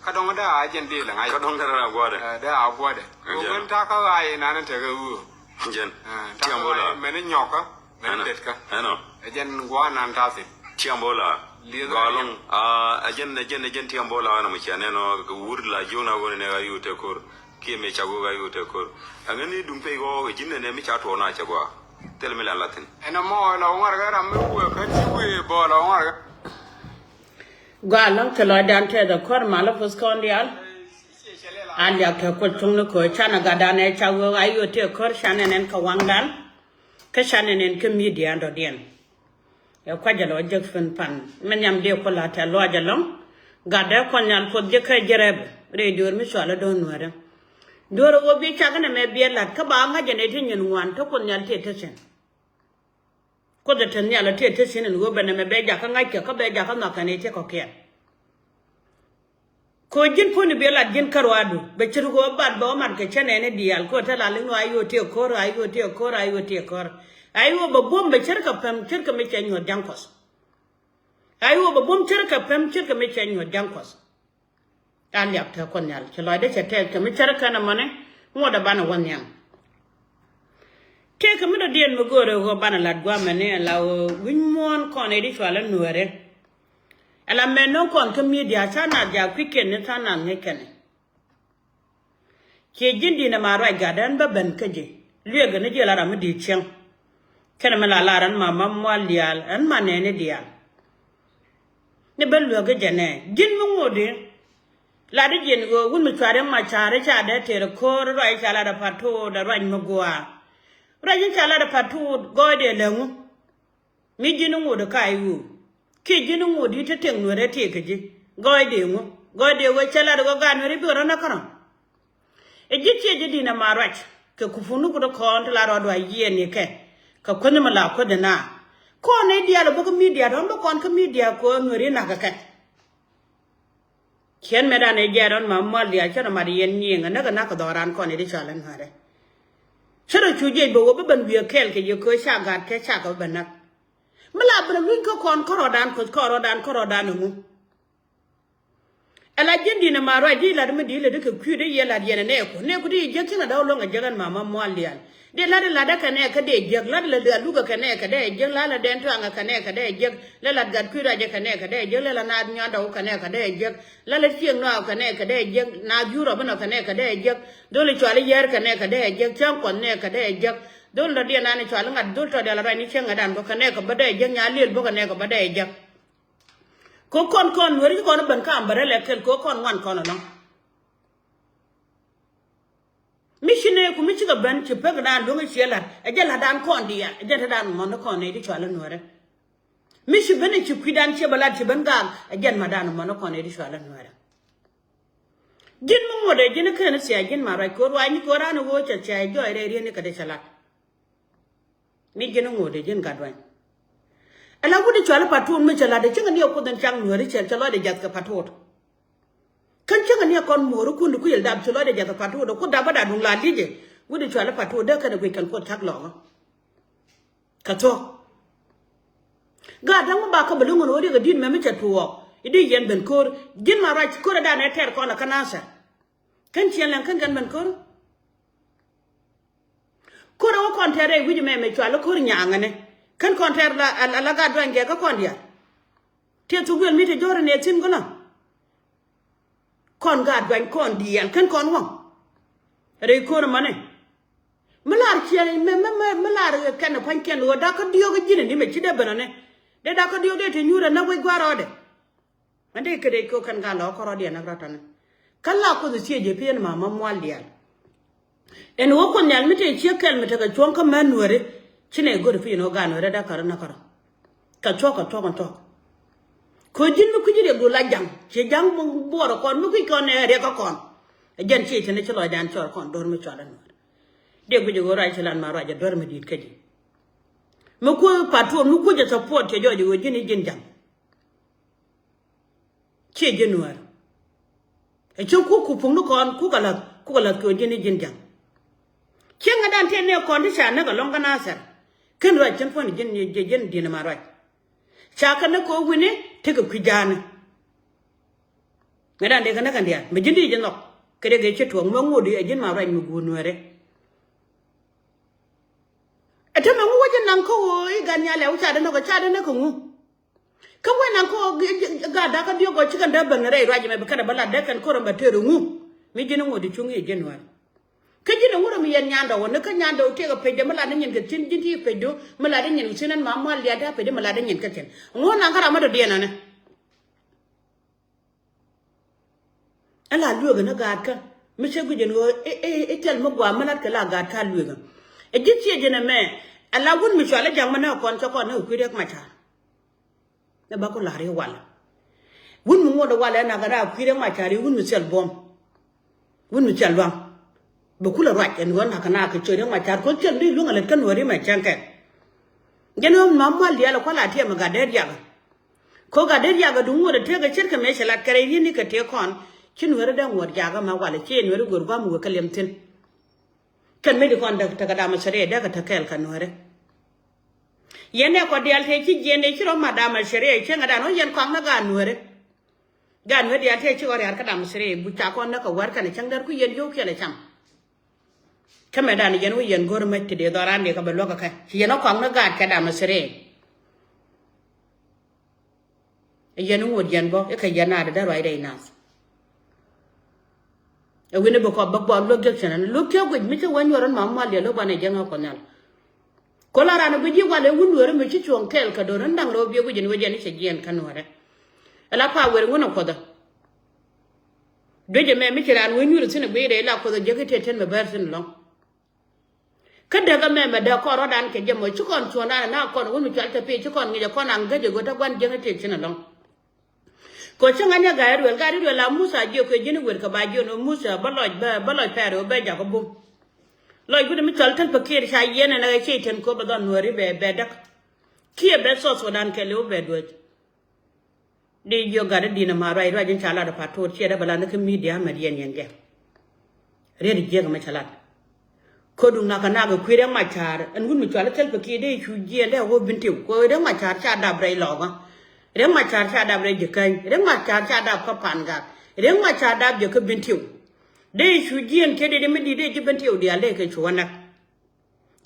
Kä dɔ̱ŋ dee a jɛn dee lɛ ŋa̱c. Kä dɔ̱ŋ dee a gua̱dɛ. Ɛ, dee a gua̱dɛ. Ɛ, jɛn. Ɣöö ben ta̱kä ɣa̱c inan in tekɛ ɣöö. Jɛn. Ɛ, ta̱kä tiam bola. Ɣa̱c mɛn i̱ nyɔkä, mɛn i̱ detkä. Ɛnɔ. Ɛ jɛn gua̱a̱ nan ta̱thi̱n. Tiam bola. Lieth gɔaa ɛlɔ̱ŋ. A, ɛ jɛn, ɛ jɛn, ɛ jɛn tiam bola ɛnɔ mɛ cia nɛn ɔ, wur la jiön a ɣöö nɛ ɣa̱c ɣöö te ko̱r. Kiɛ mëë ca wee ɣa̱c ɣöö te ko̱r. Ɛ ŋäni duŋ pey ɣɔɔk ɛ ji̱n nɛnɛ mi ca tuɔɔk na cɛ gɔaa. Thil mi la lathin. Ɛn ɛmɔ la wä ŋa̱rkɛ ram mi wee kä ti wee bä la wä ŋa̱rkɛ. Gɔaa läŋ kɛ lɔcdan tɛth ɛ kɔr malä puth kɔn diaal. A liak tɛ kuɔth cuŋni köö canɛ gatdan ɛ ca wee ɣa̱c ɣöö te ko̱r canɛ nɛn kɛ waŋdan. Kä canɛ nɛn kä midia dɔ̱diɛn. Ɛ kuac jɛ lɔ jek fin pan mi nhiam dee ku la̱t tɛ luac ɛlɔ̱ŋ. Gat dee kuɔth nhial puɔth jek kä jɛ rɛp. Rɛy dueer mi cɔal i̱ Dɔ̱ŋ Nuäärä. Dueer ɛ ɣöö bi cak inɛ mɛ biɛ la̱t kä ba ŋa̱c jɛ nɛy ti nyin ŋuan te Kuoth Nhial tëë te thi̱n. Kuoth ɛ te nhial ɛ tëë te thi̱n ɛn ɣöö bɛ nɛmɛ bɛ jakä ŋa̱ckɛ kä bɛ jakä nhɔakɛ nɛy ti kɔ̱kiɛn. Kɛ ɣöö ji̱n puɔ̱ni biɛ lat ji̱n kä ruaadu bɛ ce̱t ɣöö bat bɛ wä mat kɛ cä nɛɛni diaal kɛ ɣöö te la liŋ ɣöö a ɣöö tëë ko̱r, a ɣöö tëë ko̱r, a ɣöö tëë ko̱r. A ɣöö bɛ buɔ̱m bɛ ce̱tkɛ päm ce̱tkɛ mi cɛ nyuɔ̱th ja̱ŋ Kuɔth. A ɣöö bɛ buɔ̱m ce̱tkɛ päm ce̱tkɛ mi cɛ nyuɔ̱th ja̱ŋ Kuɔth. A liak te Kuɔth Nhial ci lɔcdä cɛ tɛth kɛ mi cär kɛn ɛmɔni ŋuɔ̱tdä banɛ wä nhiam. Tëëkɛ mi dɔ̱diɛn mi go̱o̱rɛ ɣöö banɛ lat gua̱a̱mɛni ɛn la ɣöö wi̱c muɔ̱ɔ̱n kɔn nɛy ti cɔal i̱ Nuäärä. Ɛn la mɛn no̱o̱ŋ kɔn kä midia ca nath jaak kui̱c kɛn ni ca nath ŋäc kɛn. Ciɛ ji̱n di̱n ɛma ruac gat ɛn bä ben kä ji̱ lueekɛ ni ji̱ la ram mi di̱i̱t cieŋ. Kɛnɛ mi la lar ɛn ma ma mual diaal ɛn ma nɛɛni diaal. Ni ben lueek kä jɛnɛ ji̱n mi ŋot i̱ lat i̱ ji̱n ɣöö wun mi cuarɛ ma ca̱r i̱ ca dee tëër ko̱r ruac i̱ ca lat ɛ Pa̱t Tuut ɛ ruac mi gua̱a̱. Ruac i̱ ca lat ɛ Pa̱t Tuut gɔɔydɛ lɛ ŋu. Mi ji̱n i̱ ŋot i̱ ka i̱ ɣöö kiɛ ji̱n i̱ ŋot i̱ te tëk Nuäärä tëëk kɛ ji̱ gɔɔydɛ ŋu. Gɔɔydɛ ɣöö cɛ lat i̱ ɣöö gaat Nuäärä i̱ bi rɔ̱ nä kärɔ̱. Ɛ ji̱ ciɛ ji̱ di̱n ɛma ruac kɛ kupuni kut kɔn ti la rɔɔdu a yiëë ni kɛ kɛ kuänh mi la kuäth ina. Kɔn i̱ diaal ɛ bä kä midia tɔ̱n bä kɔn kä midia kɛ ɣöö Nuäärä i̱ na̱k kɛ kɛ. Ciɛn mɛtdan ɛ jiɛɛr ɔn ma mual diaal cä rɔ mat yɛn nyiëëŋ ɛ näk ɛ na̱k kɛ dhɔran kɔn i̱ ti cɔal ɛ Nuäärä. Cä rɔ cu jiɛc bɛ wä bä ben wiee kɛɛl kɛ yɛ köö ca gat kɛ ca kɛ bä ben näk. Mi la ben luny kä kɔn kärɔɔdan kuth kärɔɔdan kärɔɔdan ɛŋu. Ɛ la ji̱n di̱n ɛma ruac di lat mi di lät kɛ kui̱ di yɛ lat yɛn ɛ nɛɛku nɛɛku di jiäk cin ɛ dɔ̱k luäŋ ɛ jiäk ɛn mama mual diaal. Di lat ɛ lat ɛ kɛ nɛɛkɛ dee jiäk lat ɛ lät ɛ lukɛ kɛ nɛɛkɛ dee jiäk lat ɛ lät dɛn tuaŋɛ kɛ nɛɛkɛ dee jiäk lät ɛ lät gat kui̱ ruacɛ kɛ nɛɛkɛ dee jiäk lät ɛ lät naath nyuandɔw kɛ nɛɛkɛ dee jiäk lät ɛ lät cieŋ nuaakɛ kɛ nɛɛkɛ dee jiäk naath yurop inɔ kɛ nɛɛkɛ dee jiäk dhol ɛ cual i̱ yɛɛr kɛ nɛɛkɛ dee jiäk cäŋ kuɔth nɛɛkɛ dee jiäk dhol dɔ̱diɛn an ɛ cual i̱ ŋa̱t dhol tɔ̱diɛn la ruac ni cieŋ ŋa̱tdan bä kɛ nɛɛkɛ bä dee jiäk nya liel bä kɛ nɛɛkɛ bä dee jiäk. Kɛ kɔn kɔn Nuäri ci kɔn ben ka ambarɛ lɛ kel kɛ kɔn ŋuan kɔn ɛlɔ̱ŋ. Mi ci nɛɛku mi cikɛ ben ci pek dan luäŋ ci ɛ lat ɛ jɛ latdan kɔn diaal ɛ jɛ te dan mɔn kɔn nɛy di cual ɛ Nuäri. Mi ci ben ci kui̱dan ci bɛ lat ci ben gaak ɛ jɛ madan mɔn kɔn nɛy di cual ɛ Nuäri. Ji̱n mi ŋuɔ̱t ɛ ji̱n kɛn cia ji̱n ma ruac kɛ ruac ni kɛ ran ɛ ɣöö cɛ cia jɔɔc rɛy rieni kɛ dee cɛ lat. Mi ji̱n ŋot i̱ ji̱n gat ruany. Ala wut i̱ cuali Pa̱t Tuut mi cɛ lat i̱ cäŋɛ ni ɛ kuoth in cak Nuäri cɛ cɛ lɔcdɛ jath kɛ Pa̱t Tuut. Kän cäŋɛ ni ɛ kɔn muɔɔri kun di kui̱l dap cɛ lɔcdɛ jath kɛ Pa̱t Tuut ɛ kuoth dap bä dat duŋ la li̱cɛ. Wut i̱ cuali Pa̱t Tuut dee kɛn ɛ guic kɛn kuoth cak lɔkä. Kɛ thuɔ̱k. Gaat da̱ŋ mi ba kä bɛ lo̱ŋ ɣän ɣöö riɛk ɛ di̱t mɛ mi cɛ tuɔɔk i̱ di yɛn ben ko̱r ji̱n ma ruac ko̱r ɛ dan ɛ tɛr kɔn ɛ kä Nathɛr. Kän ciɛn lɛŋ kän kɛn ben ko̱r. Ko̱r ɛ wä kɔn tɛr rɛy wi̱c mɛ mɛ cual i̱ ko̱r nyaŋäni. Kän kɔn tɛr la, la, la gaat duany gɛɛ kä kɔn diaal. Tiɛ thuk duel mi te jɔ̱ɔ̱r in ɛ thi̱n gölä. Kɔn gaat duany kɔn diaal kän kɔn wä. Rɛy ko̱r mani. Mi lar ciɛn mɛ, mɛ, mɛ, mi lar kɛn ɛ pua̱nykiɛn ɣöö da̱k kä diɔ̱k ji̱n in di mɛ ci dee ben ɔni. Dee da̱k kä diɔ̱k dee te nyuur ɛ näk wec gua̱a̱r rɔɔdɛ. Mɛn dee kɛ dee kɛ kɛn ka lɔ kärɔ̱ diɛn näk rɔ̱ tɔ̱ni. Kä la Kuoth thiec jɛ pi̱n ma ma mual diaal. Ɛn ɣöö Kuoth Nhial mi tëë ciek kɛl mi tekɛ cuɔ̱ŋ kä män Nuäri ci nɛ go̱r pi̱n ɣöö gaat Nuäri dee kärɔ̱ näk kärɔ̱. Kɛ thuɔ̱k kɛ thuɔ̱k kɛ thuɔ̱k. Kɛ ji̱n mi kui̱ci riɛk du la ja̱ŋ ci ja̱ŋ buɔrɛ kɔn mi kui̱c kɔn nɛ riɛk kä kɔn. Ɛ jɛn ci ci ni ci lɔcdan cɔɔr kɔn do̱r mi cual ɛ Nuäri. Dee guic ɛ ɣöö ruac ci lan ma ruac ɛ duer mi di̱i̱t kä ji̱. Mi kuo̱ Pa̱t Tuut mi kuo̱ jɛ support cɛ jɔɔc ɛ ɣöö ji̱n i̱ ji̱n ja̱ŋ. Ciɛ ji̱ Nuäär. Ɛ cä kuk ku puŋni kɔn kukɛ la̱th kukɛ la̱th kɛ ɣöö ji̱n i̱ ji̱n ja̱ŋ. Cieŋädan tëë nɛɛ kɔn ti ca näk ɛlɔ̱ŋ kä Nathɛr. Kän ruac cin puɔ̱n ji̱n ji̱n ji̱n di̱n ɛma ruac. Ca kɛ näk kɛ ɣöö wi̱ni tekɛ kui̱ ja̱a̱ni. Ŋädan dee kɛ näk kɛn diaal mɛ ji̱n di ji̱ nhɔk kɛ dee kɛ ci tuɔɔk mɛ ŋot i̱ ɛ ji̱n ma ruac mi guur Nuääri. Ɛ te mɛ ŋu wä ji̱ naŋ kä ɣöö i̱ gat nhial ɛ wä ca dee näk kä ca dee näk kä ŋu. Kä wee naŋ kä ɣöö gaat da̱kä diɔ̱k gɔɔ ci kɛn dee ben rɛy ruac ɛmɛ bi kɛn ɛ bä lat dee kɛn ko̱r ɛmɛ tëër ɛ ŋu. Mi ji̱n ŋot i̱ cuŋ i̱ ji̱n Nuääri. Kä ji̱n ɛ ŋu rɔ mi yɛn nyandɛ wä ni kä nyandɛ wä tiɛk ɛ pecdɛ mi lat ni nyin kɛ thi̱n ji̱n ti pecdu mi lat ni nyin kɛ thi̱n ɛn ma mual diaal ti pecdu mi lat ni nyin kɛ thi̱n. Ŋu naŋ kä ram mi dɔ̱diɛn ɔni. Ɛ la lueekä ni gaatkä mi cä guic ɛn ɣöö i̱, i̱, i̱ thil mi gua̱a̱ mi la̱tkɛ la gaatkä a lueekä. Ɛ ji̱ thiec ɛn ɛmɛ ɛ la wun mi cual i̱ ja̱ŋ mi näk kɔn cä kɔn näk kui̱ Riɛk Macar. Ɛ ba ku la̱r i̱ walɛ wun mi ŋuɔ̱t i̱ walɛ ɛ nak ɛ raa kui̱ Riɛk Macar i̱ wun mi thil buɔ̱m. Wun mi cɛ luaŋ. Bɛ kulɛ ruac ɛn ɣöö nakä nakä cööri ŋuac ca̱r ko̱ cäŋ di luäŋ a lät kä nuääri mɛ cäŋ kɛ. Jɛn ɣöö ma mual diaal ɛ kual a tiɛm ɛ gat dee riakä. Ko̱ gat dee riakä duŋ ŋuɔ̱t ɛ tëëk ɛ ce̱tkɛ mëë cɛ lat kɛ rɛy ri̱n ni kɛ tëëk kɔn. Ci nuääri dee ŋuɔ̱t jakä ma walɛ ci nuääri guer gua̱m wek kä liɛm thi̱n. Kɛn mëë di kɔn däk tekɛ dam ɛ cɛ riɛy däk ɛ te kɛɛl kɛ nuääri. Yɛn dee kɔ diaal tëë ci jiɛn dee ci rɔ ma dam ɛ cɛ riɛy cäŋ ɛ dan ɣöö yɛn kɔaŋ ni gaat nuääri. Gaat nuääri diaal tëë ci kɔ riaar kä dam ɛ cɛ riɛy bu ca kɔn näk kɛ wär kɛn ɛ cäŋ där ku yɛn yio̱w kiɛl ɛ cam. Kä mɛ dan yɛn wä yɛn go̱r mec ti dee dhɔran dee kɛ bɛ luäk kɛ kɛ ci yɛn wä kɔaŋ ni gaat kɛ dam ɛ cɛ riɛy. Ɛ yɛn ŋuɔ̱t yɛn bä ikɛ yɛn naat dee ruacdɛ inath. Ɛ wi̱n i̱ bi kɔp bä buɔk luäk jek cɛn ɛn luäk tiɛk guic mi cä wä nyuɔr ɛn ma mual diɛ luäk banɛ jiɛn ɣä kuɔth nhial. Ko̱ la ran ɛ guic ji̱ wal ɛ wun nuäärä mi ci cuɔ̱ŋ kɛɛl kɛ do̱r ɛn da̱ŋ rɛw biɛ guic ɛn wec ɛn i̱ cɛ jiɛn kä nuäärä. Ɛ la pa wer ŋun ɛ kuɔthä. Duecɛ mɛ mi ci raan wee nyuur thi̱n ɛ guic rɛy la kuɔthä jiäk i̱ tëë tën mɛ bär thi̱n ɛlɔ̱ŋ. Kä däk ɛmɛ mɛ däk kɔn rɔ̱dan kɛ jɛ mɔ ci kɔn cuɔ̱ɔ̱ŋdan ɛ na kɔn wun mi cual te pi̱i̱ ci kɔn ŋi̱c ɛ kɔn aŋ gäc ɛ go̱t ɛ gua̱n jiäk i̱ tëë tën ɛlɔ̱ŋ. Kɛ cäŋ an yɛ gat i̱ ruel gat i̱ ruel a Musa jiök kɛ ji̱n i̱ wer kɛ ba jiön ɣöö Musa bä lɔc bä bä lɔc pɛr ɣöö bɛ jakä bum. Lɔc wut mi cɔl Salva Kiir ca yiɛn ɛn ɛ cey ten köp ɛ dhɔn nuääri bɛ bɛ däk. Kiɛ bɛ South Sudan kɛ liw bɛ duäc. Di jiök gat i̱ di̱n ɛma ruac ruac in ca lat ɛ Patot ciɛ dee bɛ lat ni kä media mɛ diɛn yɛn jɛ. Riet jiäk mɛ cɛ lat. Ko̱duŋ nakä nak ɛ kui̱ Riɛk Macar ɛn wut mi cual i̱ Salva Kiir dee cu jiɛɛn dee ɣöö Bentiu kɛ ɣöö Riɛk Macar ca dap rɛy lɔkä. Riɛk Macar ca dap rɛy Jikäny. Riɛk Macar ca dap kä Pangak. Riɛk Macar dap jɛ kä Bentiu. Dee cu jiɛɛn kiɛ dee dee mi di̱i̱t dee ji̱ Bentiu diaal dee kɛ cu wä näk.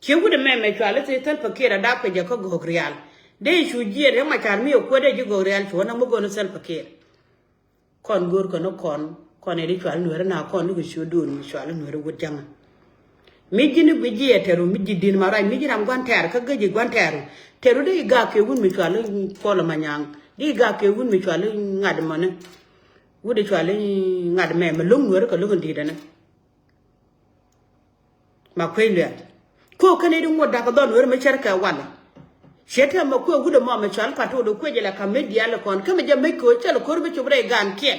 Ciɛ wut ɛmɛ mɛ cual i̱ Salva Kiir a dap kɛ jɛ kä Gogrial. Dee cu jiɛɛn Riɛk Macar mi ɛ kuäär dee ji̱ Gogrial cu wä näk mi go̱o̱r ni Salva Kiir. Kɔn go̱o̱rkɛ ni kɔn kɔn ɛ di cual nueeri na kɔn ni kɛ ciö do̱r mi cual nueeri wut jäŋä. Mi ji̱n i̱ guic jiɛ tɛru mi ji̱ di̱n ma ruac mi ji̱ ram gua̱n tɛɛr kä gäci gua̱n tɛɛru. Tɛru di i̱ gak kɛ wun mi cual i̱ Kuɔl Manyaŋ di i̱ gak kɛ wun mi cual i̱ ŋa̱t mɔni. Wut i̱ cual i̱ ŋa̱t mɛ mɛ lo̱ŋ nueeri kɛ lo̱ŋ in di̱i̱t ɛnɛ. Ma kuec luɛɛl. Ko kɛn i̱ di ŋuɔ̱t da̱k dhɔn weri mi cär kɛ walɛ. Ciɛ tɛm ma kuec wut ɛmɔ mi cual Patot ɛ kuec ilɛ ka mi diaal ikɔn kä mi jɛ mec ko̱o̱c cɛ lɛ ko̱r bi cop rɛy gaankiɛn.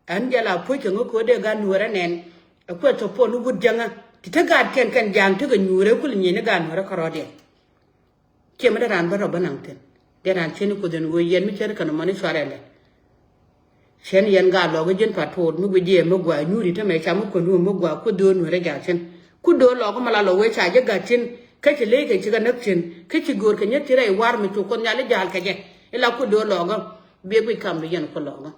Ɛn jɛ la puɔ̱c kɛ ŋä ko̱o̱c dee gan nuɔ̱ɔ̱rä nɛn. Ɛ kuec thop puɔn ni wut jäŋä ti te gaatkiɛn kɛn ja̱a̱ŋ tekɛ nyuurɛ kul nyieny ni gan nuɔ̱ɔ̱rä kärɔɔdiɛn. Ciɛ mi dee raan bä rɔ bä naŋ thi̱n. Dee raan cieni kuoth ɛn ɣöö yɛn mi cär kɛn mɔni cuarɛ lɛ. Cien yɛn gaa lɔɔk ji̱n Patot mi guic jiɛ mi gua nyuuri te mɛ ca mi kuänd wä mi gua ku dho̱o̱n nuɛrɛ gathin. Ku dho̱o̱n lɔɔk mi la lɔ wee ca ji̱ gathin. Kä ci ley kɛ ci kɛ näk thi̱n kä ci göör kɛ nyäk ci rɛy war mi cu kuoth nhial i̱ ja̱a̱l kɛ jɛ. Ila ku dho̱o̱n lɔɔk biɛ guic kam bi yɛn ku lɔɔk.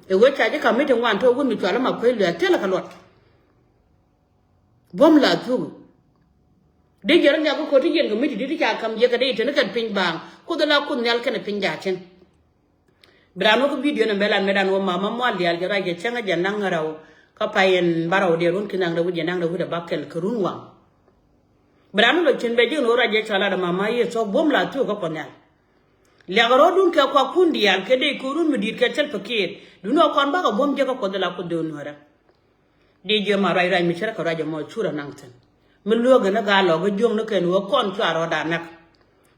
Ɛ wee ca ji̱ kam mi ti ŋuan te wun mi cual i̱ ma kuec luɛɛl thilɛ kɛ luɔt. Buɔ̱m la thuk. Dee jiɛn rɔ nhial kä ko̱ti jiɛn kɛ mi ti di̱t i̱ ca kam jiɛ kɛ dee i̱ teni kɛn piny baaŋ kuoth ila kuoth nhial kɛnɛ piny ja̱a̱ cin. Bi raan wä kä bidio ni mɛ lan mɛ dan wä mama mual diaal jɛ ruac jɛ cäŋä jɛ naŋ rɛw. Kä pay in ba rɛw diɛ run ki naŋ rɛw wi̱c jɛ naŋ rɛw wi̱c rɛ ba kɛl kɛ run waŋ. Bi raan wä lɔ cin bɛ ji̱ ni wä ruac jɛ cɔal lat mama yɛ thɔk buɔ̱m la thuk kä kuɔth nhial. Liak rɔɔdun kɛ kuakun diaal kɛ dee ko̱run mi di̱i̱t kɛ Salva Kiir duni ɔ kɔn bakɛ buɔ̱m jɛ kä kuɔth la kuoth dee wä nuäärä. Di jiɛ ma ruac ruac mi cärä kɛ ruac ɛmɔ cu rɔ naŋ thi̱n. Mi luäk in gaa lɔk kä juɔ̱ŋ ni kɛn wä kɔn cua rɔɔdan näk.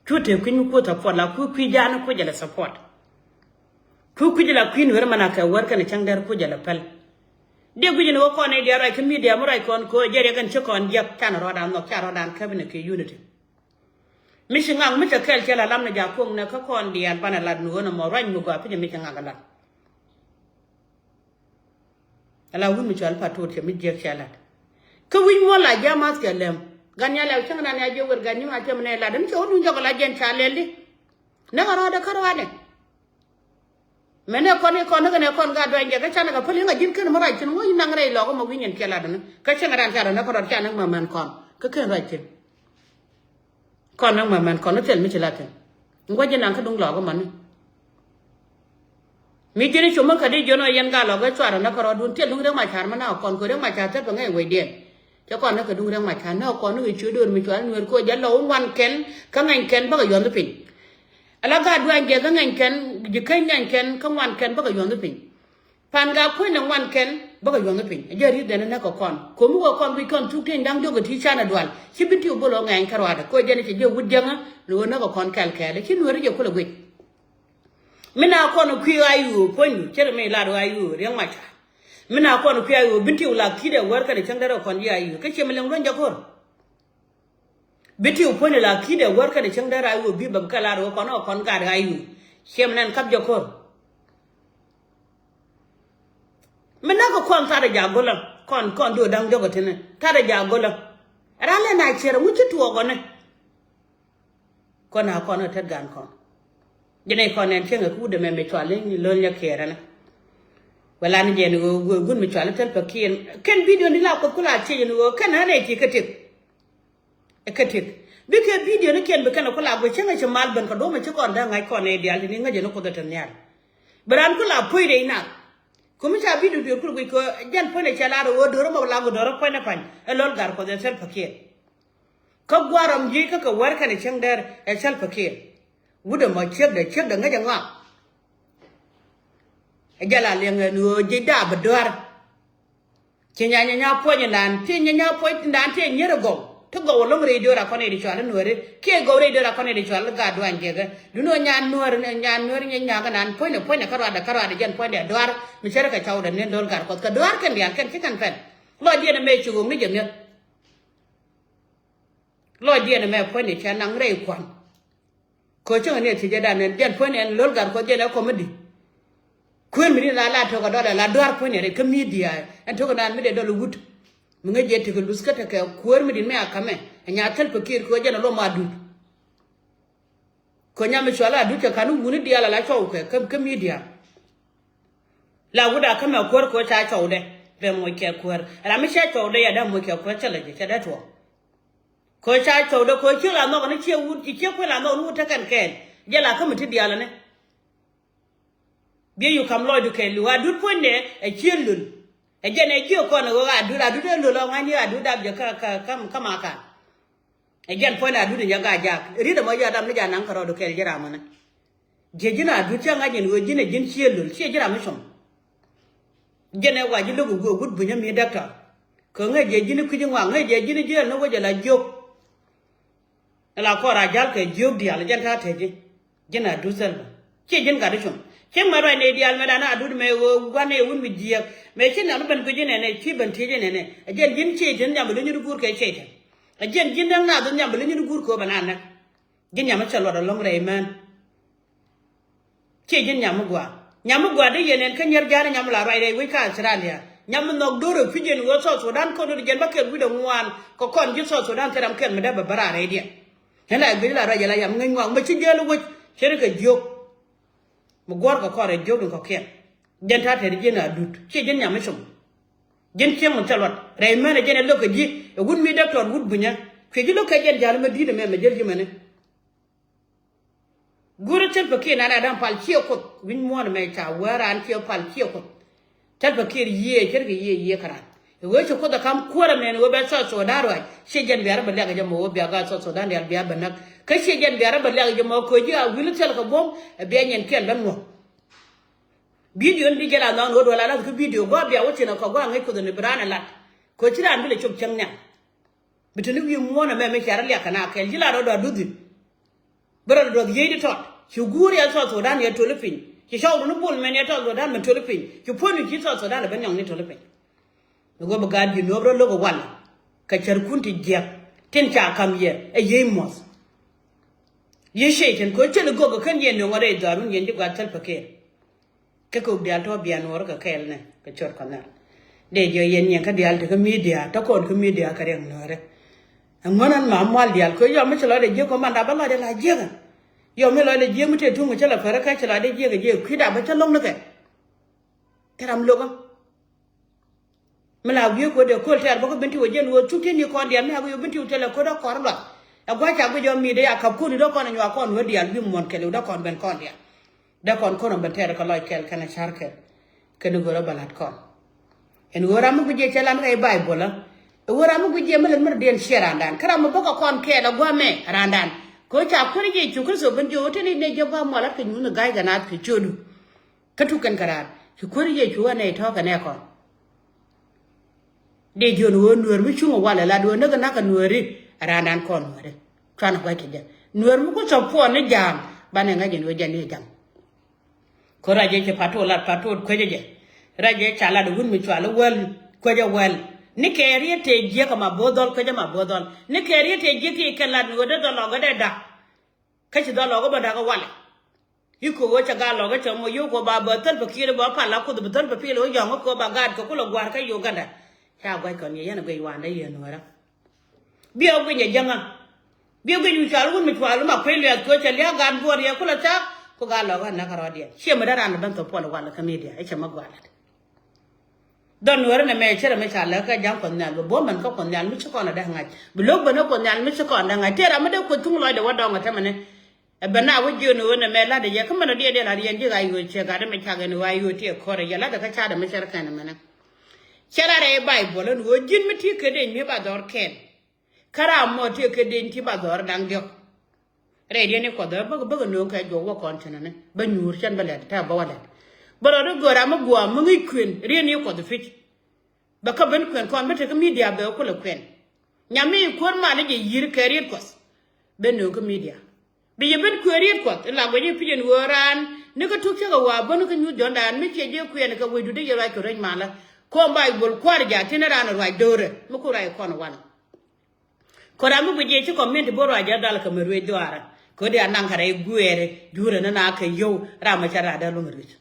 Cu tëë kui̱ny mi kuoth support la kui̱ kui̱ ja̱a̱n ni kui̱ jɛ lɛ support. Kui̱ kui̱ jɛ la kui̱ nueeri mɛn a kɛ wär kɛn cäŋ dɛr kui̱ jɛ lɛ päl. Diɛ gui̱c ni wä kɔn i̱ diɛ ruac kä media mi ruac kɔn ko̱ jɛ riɛk ɛn ci kɔn jiäk can rɔɔdan nhɔk ca rɔɔdan käp in kɛ unity. Mi ci ŋak mi cɛ kɛl cɛ la lam ni ja̱ kuɔ̱ŋ nɛ kä kɔn diaal banɛ lat ni ɣöö nɔmɔ ruac mi gɔaa pi̱c mi ci ŋak lat. Ala wun mi cɔal Patot cɛ mi jiɛk cɛ lat. Kä wi̱c muɔl la ji̱ amath cɛ lɛm. Gan nya lɛw cäŋ nan ya jiɛ wer gan nyi ma cɛ mi nɛ lat ni cɛ wä duun jɔk la jiɛn ca lɛl di. Nɛ kä rɔɔdɛ kä rɔɔdɛ. Mɛ nɛ kɔn i̱ kɔn ni kɛ nɛ kɔn ga duany jɛ kä canɛ kɛ päl i̱ ŋa ji̱n kɛn mi ruac thi̱n ŋuɔ̱c naŋ rɛy lɔk ɛmɔ wi̱ny ɛn kiɛ lat ni kä cäŋ ran ca rɔ nɛ kä rɔɔd ca nɛ ŋmɛ mɛn kɔn kä kɛn ruac thi̱n. Kɔn ni ŋmɛ mɛn kɔn ni thil mi ci lat thi̱n. Ŋuɔ̱c ji̱ naŋ kä duŋ lɔk ɛmɔ ni. Mi ji̱n i̱ cumä kä di jiön ɔ yɛn gaa lɔk ɛ cuarɛ nä kärɔɔdun thil duŋ Riɛk Macar mi nä kɔn kɛ Riɛk Macar thil pɛ ŋäc wecdiɛn. Cɛ kɔn nä kɛ duŋ Riɛk Macar nä kɔn ni kɛ ciö döör mi cuarɛ nueer kɛ ɣöö jɛ lɔw ŋuan kɛn kä ŋäny kɛn bäkɛ yuɔth piny. Ala gaat duany jɛ kä ŋäny kɛn ji̱ käny ŋäny kɛn kä ŋuan kɛn bäkɛ yuɔth piny. Pan gaa kuecnɛ ŋuan kɛn bäkɛ yuɔth piny. Jɛ ri̱th dɛn nä kɛ kɔn ko̱mi wä kɔn wi̱c kɔn thuk tieny da̱ŋ diɔ̱k kɛ ti canɛ dual ci bi tiw bol ɣä ŋɛny kärɔadɛ kɛ ɣöö jɛn cɛ jɛ wut jiäŋä ni ɣöö nä kɛ kɔn kɛl kɛɛl ci nueeri jɛ kulɛ guic. Mi na kɔn kui̱ ɣa̱c ɣöö puɔ̱nydu ce̱t mi lat ɣa̱c ɣöö Riɛk Macar. Mi na kɔn kui̱ a ɣöö bi tiw la ki̱dɛ wär kɛnɛ cäŋ dee rɔ kɔn ji̱ a ɣöö kä ciɛ mi liŋ luɔ̱ny jɛ ko̱r. Bi tiw puɔ̱nyɛ la ki̱dɛ wär kɛnɛ cäŋ dee rɔ a ɣöö bi bɛ bi kɛ lar ɣöö kɔn ɔ kɔn gat ɣa ɣöö ciɛ mi nɛn kap jɛ ko̱r. Mi nak kɛ kɔn tharɛ ja̱ go̱lä kɔn kɔn do̱ da̱ŋ jɔkɛ tini tharɛ ja̱ go̱lä. Ran lɛ na ciɛrɛ ŋuci tuɔɔkɔni. Kɔn a kɔn ɛ tet gan kɔn. Jɛn ɛ kɔn ɛn cieŋ ɛ kudɛ mɛ mɛ cual in lol nyɛ kiɛrɛ ni. Wala ni jɛn ɣöö gun mi cual in tel pɛ kiɛn kɛn bidion di la kuoth kula ciec in ɣöö kɛn ɛ nɛ ti kä tek. Ɛ kä tek bikɛ bidion ni kiɛn bi kɛn ɛ kula guɛ cieŋ ɛ ci mal ben kɛ duɔmɛ ci kɔn dee ŋa̱c kɔn ɛ dial ti ni ŋäc ɛn kuoth ɛ te nhial. Bi ran kula puɔ̱c dee inak. Kumi ca bidion dior kul guic kɛ jɛn puɔ̱ny ɛ cɛ lar ɛ ɣöö do̱r ɛmɔ la guɔ do̱r ɛ puɔ̱ny ɛ pa̱ny ɛ lol gar kuoth ɛ tel pɛ kiɛn. Kä gua̱a̱r rɔm ji̱ kä kɛ wär kɛnɛ cieŋ dɛr ɛ Salva Kiir. Wut ɛmɔ ciekdɛ ciekdɛ ŋäcɛ ŋɔak. Ɛ jɛ la liɛŋ ɛn ɣöö ji̱ daap bi dua̱r. Ci nya nya nya puɔ̱ny indan ti nya nya puɔ̱ny indan ti nyier ɛ gɔw ti gɔw ɛ lo̱ŋ rɛy diöör a kɔn i̱ di cual i̱ nuääri kiɛ gɔw rɛy diöör a kɔn i̱ di cual i̱ gaat duany jiɛkɛ. Duno nya nuäär nya nuäär nya nyakä nan puɔ̱ny ni puɔ̱ny ni kä ruadɛ kä ruadɛ jɛn puɔ̱nydɛ dua̱r mi cärä kɛ cawdɛ ni do̱l gat kuɔth kɛ dua̱r kɛn diaal kɛn ci kɛn pɛn. Lɔcdiɛn ɛmɛ ci ɣööŋni jɛ mi̱eth. Lɔcdiɛn ɛmɛ puɔ̱nyni cɛ naŋ rɛy kua̱n. Kɛ cäŋ ni ɛ thiecä dan ɛn jɛn puɔ̱nyni ɛn lo̱l gat kuɔth jɛn ɛ comedy. Kuëër mi ni la la tök ɛ dɔlɛ la dua̱r puɔ̱nyni rɛy kä media ɛn tök ɛnan mi dee dɔl wut. Mi ŋäc jɛ tekɛ luth kä tekɛ kuëër mi dit mi a ka̱mɛ ɛ nya thil pɛ kiɛɛr kɛ jɛn ɛ lom a dut. Kɛ nyam mi cual a dut cɛ ka̱n wuni diaal ala cɔw kɛ kä media. La wut a ka̱mɛ kuäär kɛ ca cɔwdɛ bɛ moc kɛ kuäär ram mi cɛ cɔwdɛ yɛ dee moc kɛ kuäär cɛ lɛ jɛ cɛ dee tuɔɔk. Kɛ ca cɔwdɛ kɛ ciek la nhɔk ni ciek wut ci ciek kuël la nhɔk ni wut tekɛn kɛɛl. Jɛ la kämi ti diaal ni. Biɛ yu kam lɔcdu kɛɛl liw a dut puɔ̱nydɛ ɛ ciek lul. Ɛ jɛn ɛ jiök kɔn ɛ ɣöö a dut a dut ɛ lul ɔ ŋa̱cni a dut dap jɛ kä kä kä kä ma kaal. Ɛ jɛn puɔ̱nydɛ a dut ɛ nyɛ gaa jaak riet ɛmɔ jɛ a dap ni jɛ a naŋ kärɔɔdu kɛɛl ji̱ ram ɛnɛ. Jiɛ ji̱n a dut cä ŋa̱c in ɣöö ji̱n ɛ ji̱n cië lol ciɛ ji̱ ram mi com. Jiɛn ɛ wa ji̱ lo̱k ɛ wut bunyä mi däktɔr. Kɛ ŋäc jɛ ji̱n kui̱c ŋuak ŋäc jɛ ji̱n jiɛɛl ni wec ɛ la jiök. Ɛ la kɔɔr a ja̱l kɛ jiök diaal jɛn ta̱a̱ te ji̱. Ji̱n a dut thil bä ciɛ ji̱n gat i̱ com. Cieŋ mɛ ruac nɛy diaal mɛ dan a dut mɛ ɣöö gua̱n ɛ wut mi jiääk mɛ ci nhiam ben guic inɛnɛ ci ben tiec inɛnɛ. Ɛ jiɛn ji̱n ciec thi̱n nhiam bi luny in guur kɛ ciec thi̱n. Ɛ jiɛn ji̱n däŋ naath in nhiam bi luny in guur kɛ ɣöö bɛ na näk. Ji̱n nyam mi cɛ luɔt ɛlɔ̱ŋ rɛy mään. Ciɛ ji̱n nyam mi gua̱a̱ nyam mi gua̱a̱ dee yɛn ɛn kä nyier ja̱a̱n nyam mi la ruac rɛy wec kä Australia. Nyam mi nhɔk do̱r ɛ pi̱c ɛn ɣöö South Sudan kɔn do̱r jɛn bä kɛl wi̱cdɛ ŋuan kɛ kɔn ji̱ South Sudan thil ram kɛl mi dee bɛ bä raar rɛydiɛn. Ɛn la guic la ruac jɛ la yam ŋäc ŋuan mɛ ci jiɛl wec cɛ ri kɛ jiök. Mi guɔ̱r kɛ kɔn rɛy jiök in kɔ̱kiɛn. Jɛn ta̱a̱ tɛr ji̱n a dut ciɛ ji̱n nyam mi com. Ji̱n cieŋ mi thil luɔt rɛy män ɛ jɛn ɛ lo̱k kɛ ji̱ ɛ wut mi däktɔr wut bunyä. Cuɛ ji̱ lo̱k kɛ jɛn ja̱a̱n mɛ di̱t ɛmɛ mɛ jäl ji̱ mɛni. Guur Salva Kiir nan a da̱ŋ pal ciɛ kuoth wi̱ny muɔ̱ɔ̱n ɛmɛ ca wee raan ciɛ pal ciɛ kuoth. Salva Kiir yiëë cärkɛ yiëë yiëë kä raan. Ɛ ɣöö ci kuoth ɛ ka̱m kuäär ɛmɛn ɣöö bɛ South Sudan ruac ciɛ jɛn biarä bɛ liak jɛ mɔ ɣöö bia gaat South Sudan diaal bia bɛ näk. Kä ciɛ jɛn biarä bɛ liak jɛ mɔ köö ji̱ a wi̱l thil kɛ buɔ̱m ɛ bia nyɛn kiɛn ben ŋuɔ̱k. Bidio ni di jɛ la nhɔk ni ɣöö duɔl a lath kä bidio gua̱a̱ bia wä thi̱n ɛ kɔ gua̱a̱ ŋäc kuoth ni bi raan ɛ lat. Köö ci raan bi lɛ cop cäŋ nhiam. Bi te ni wi̱i̱ muɔ̱ɔ̱n ɛmɛ mi ca rɔ liak kɛ na kɛl ji̱ la rɔ dɔ̱a̱ duth in. Bä rɔ duɔth yiëëc di tɔt ci guur yɛ South Sudan yɛ toli piny ci cɔwdu ni bul mɛn yɛ South Sudan mɛn toli piny ci puɔ̱nydu ci South Sudan ɛ ben nyɔŋ ni toli piny. Ni wä bi gaat ji̱ nuɔ̱p rɔ lo̱k ɛ wal kɛ cärkun ti jiäk tin ca ka̱m yɛ ɛ yiëëc muɔ̱th. Yiëëc cɛy tin ko̱ cäl i̱ gök ɛ kän yɛn nöŋ ɛ rɛy dhɔaarun yɛn ji̱ gua̱a̱th Salva Kiir. Kä kok diaal tɔ̱ bia nuɔɔr kɛ kɛɛl nɛ kɛ cɔt kɔn nɛr. Dee jiɔ yɛn nyiɛn kä diaal tekä media tä kɔn kä media kɛ riɛk nuɔɔrɛ. Ɛŋuän ɛn ma mual diaal kɛ yɔm mi ci lɔcdɛ jiäk kɔ manda bä lɔcdɛ la jiäk ɛn. Yɔm mi lɔcdɛ jiäk mi tëë tuŋ cä lɛ pärä kä ci lɔcdɛ jiäk ɛ jiäk kui̱da bä cä lo̱ŋ ni kɛ. Thil ram lokä. Mi la wi̱i̱ ko̱dɛ köl tɛɛr bä kä ben ti wä jiɛn ɣöö thuk ti̱n ni kɔn diaal mi a wi̱i̱ ben ti wä thilɛ ko̱dä kɔr luath. Ɛ gua̱c ca guic ɔ mi̱i̱t ɛ ya ka̱p ko̱n i̱ dɔ̱ kɔn ɛ nyuak kɔn wä diaal wi̱i̱ muɔ̱n kɛl i̱ wä dɔ̱ kɔn ben kɔn diaal. Dee kɔn ko̱n ɔ ben tɛɛr kɛ lɔc kɛl kɛn ɛ ca̱r kɛl. Kɛn ɛ go̱rä bɛ la̱t kɔn. Ɛn ɣöö ram mi guic jɛ cɛ lan rɛy Baibol ɛ ɣöö ram mi guic jɛ mi lät mi rɔ diɛn ciɛ randan kä ram mi bäkɛ kɔn kɛɛl ɛ gua̱a̱mɛ randan. Kɛ ɣöö ca kuäär Yecu Kritho ben jiök ɣöö teni nɛy jɛ gua̱a̱m mual lat kɛ nyuuth ni ga̱a̱c kɛ naath kɛ ciötdu. Kä tuk kɛn kɛ raar ci kuäär Yecu ɣän nɛy tɔ̱ɔ̱kɛ nɛ kɔn. Dee jiön ɣöö nuäär mi cuŋ ɛ walɛ la duɔ̱ɔ̱n näk ɛ na̱k ɛ nuääri ɛ raandan kɔn nuääri. Cuanɛ gua̱c kɛ jɛ nuäär mi ku thɔp puɔn ni ja̱a̱ŋ banɛ ŋäc ɛn ɣöö jɛn ni ɛ ja̱ŋ. Kɛ ruac jɛ ci pa̱t tuɔɔk lat pa̱t tuɔɔk kuecä jɛ. Rɛc ɛ ca lat wut mi cual i̱ wäl kuecä wäl. Ni kɛ riet tëë jiäk ama bo̱o̱th dhɔl kuecä ama bo̱o̱th dhɔl. Ni kɛ riet tëë jiäk ti kɛ lat ni ɣöö dee dhɔl lɔkä dee da̱k. Kä ci dhɔl lɔkä bä da̱k i̱ walɛ. I̱ ko̱ ɣöö cɛ gal lɔkä cɛ mɔ yio̱w ko̱ ba bä thäl pä kiɛt bä pal la kuoth bä thäl pä piɛl ɣöö yɔ̱ŋ i̱ ko̱ ba gaat kɛ kulɛ gua̱a̱r kä Uganda. Ca gua̱c kɔn yɛ yɛn ɛ guic wa̱a̱ndä yɛ nuäärä. Biɛ wä guic ɛ jäŋä. Biɛ guic wi̱c cual wun mi cual ma kuec luɛth kɛ cɛ lia̱a̱ gat buɔt yɛ kulɛ thaak. Ku gat lɔkä näk kärɔɔdiɛn ciɛ mi dee ran ben thop puɔl walɛ kä media i̱ cɛ ma gualat. Dhɔn nuäärä nɛ mɛ cɛ rɛ mi ca lɛ kä ja̱ŋ Kuɔth Nhial bɛ buɔ̱m ben kä Kuɔth Nhial mi ci kɔn a dee ŋa̱c bi lo̱k ben kä Kuɔth Nhial mi ci kɔn a dee ŋa̱c tëë ram mi dee Kuoth thuŋ lɔcdɛ wä dɔŋ ɛ tämɛ ni. Ɛ bɛ na wä jiön ɣöö nɛ mɛ la̱tdɛ yɛ kä mɛn ɔ diɛɛdiɛn la̱t yɛn ji̱ ɣa̱c ɣöö cɛ gat mi cak ɛn ɣöö ɣa̱c ɣöö ti ɛ kɔrɛ yɛ la̱tdɛ kä ca̱tdɛ mi cär kɛn ɛmɛnɛ. Cɛ la̱t rɛy Baibol ɛn ɣöö ji̱n mi ti kɛ deny mi ba dhɔr kɛn. Kä ram mɔ ti kɛ deny ti ba dhɔr da̱ŋ diɔ̱k. Rɛy diɛn i̱ Kuɔth ɛ bäk bäk nööŋ kɛ juɔk wä kɔn cɛn ɛnɛ bä nyuur cɛn bä lɛt tɛ bä wä lɛt. Bä rɔ di gör ram mi gua̱a̱m mi ŋi̱c kuën riɛn i̱ Kuɔth i̱ pi̱c. Bɛ kä ben kuɛn kɔn bä tekä media bɛ kulɛ kuɛn. Nyam mi kuäär mal i̱ jɛ yi̱r kɛ riet Kuɔth. Ben nööŋ kä media bi yɛ ben kuɛn riet Kuɔth i̱ la guɛc i̱ pi̱c ɛn ɣöö raan ni kä tuk cäkɛ wa̱a̱ bä ni kä nyuuth jɔ̱ɔ̱ndan mi ciɛ jɛ kuɛn kɛ wecdu dee yɛ ruac kɛ ruec malä. Ko̱o̱m Baibol kua̱r ja̱ tin raan ruac do̱rɛ mi ku ruac kɔn walä. Kɔ ram mi guic yɛ ci community bo̱ ruac jɛ dal kɛ mi ruec dhuaarä. Kɛ di anaŋ kɛ rɛy guɛɛrɛ jurɛ ni na kɛ yio̱w ram mi cɛ rat dee luŋ ruec.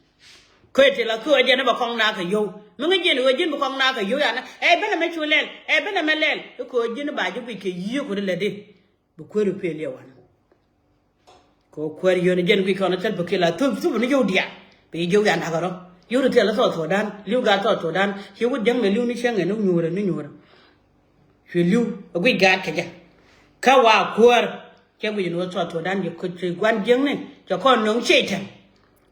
Kɛ ti la thuɔɔ jɛ ni bɛ kɔŋ na kɛ yio̱w mi ŋäc jɛ ni ɣöö ji̱n bɛ kɔŋ na kɛ yio̱w yanɛ ɛ ben ɛmɛ cu lɛl ɛ ben ɛmɛ lɛl. Kɛ ji̱n ba ji̱ guic kɛ yiëë kuni lɛ di bi kuäär i̱ peel yɛ wanɛ. Kɛ kuäär yön jɛn guic kɔn thil bä kila thup thup ni yio̱w diaal. Bi yio̱w yan dakä rɔ yio̱w ni thil thɔɔk thɔɔk dan li̱w gat thɔɔk thɔɔk dan ci wut jäŋ ni li̱w ni cäŋ ni nyuurä ni nyuurä. Cu li̱w a guic gaat kɛ jɛ. Kä wa kuäär cɛ guic ni wä thɔɔk thɔɔk dan ci gua̱n jäŋ ni cɛ kɔn nöŋ ciec tɛm.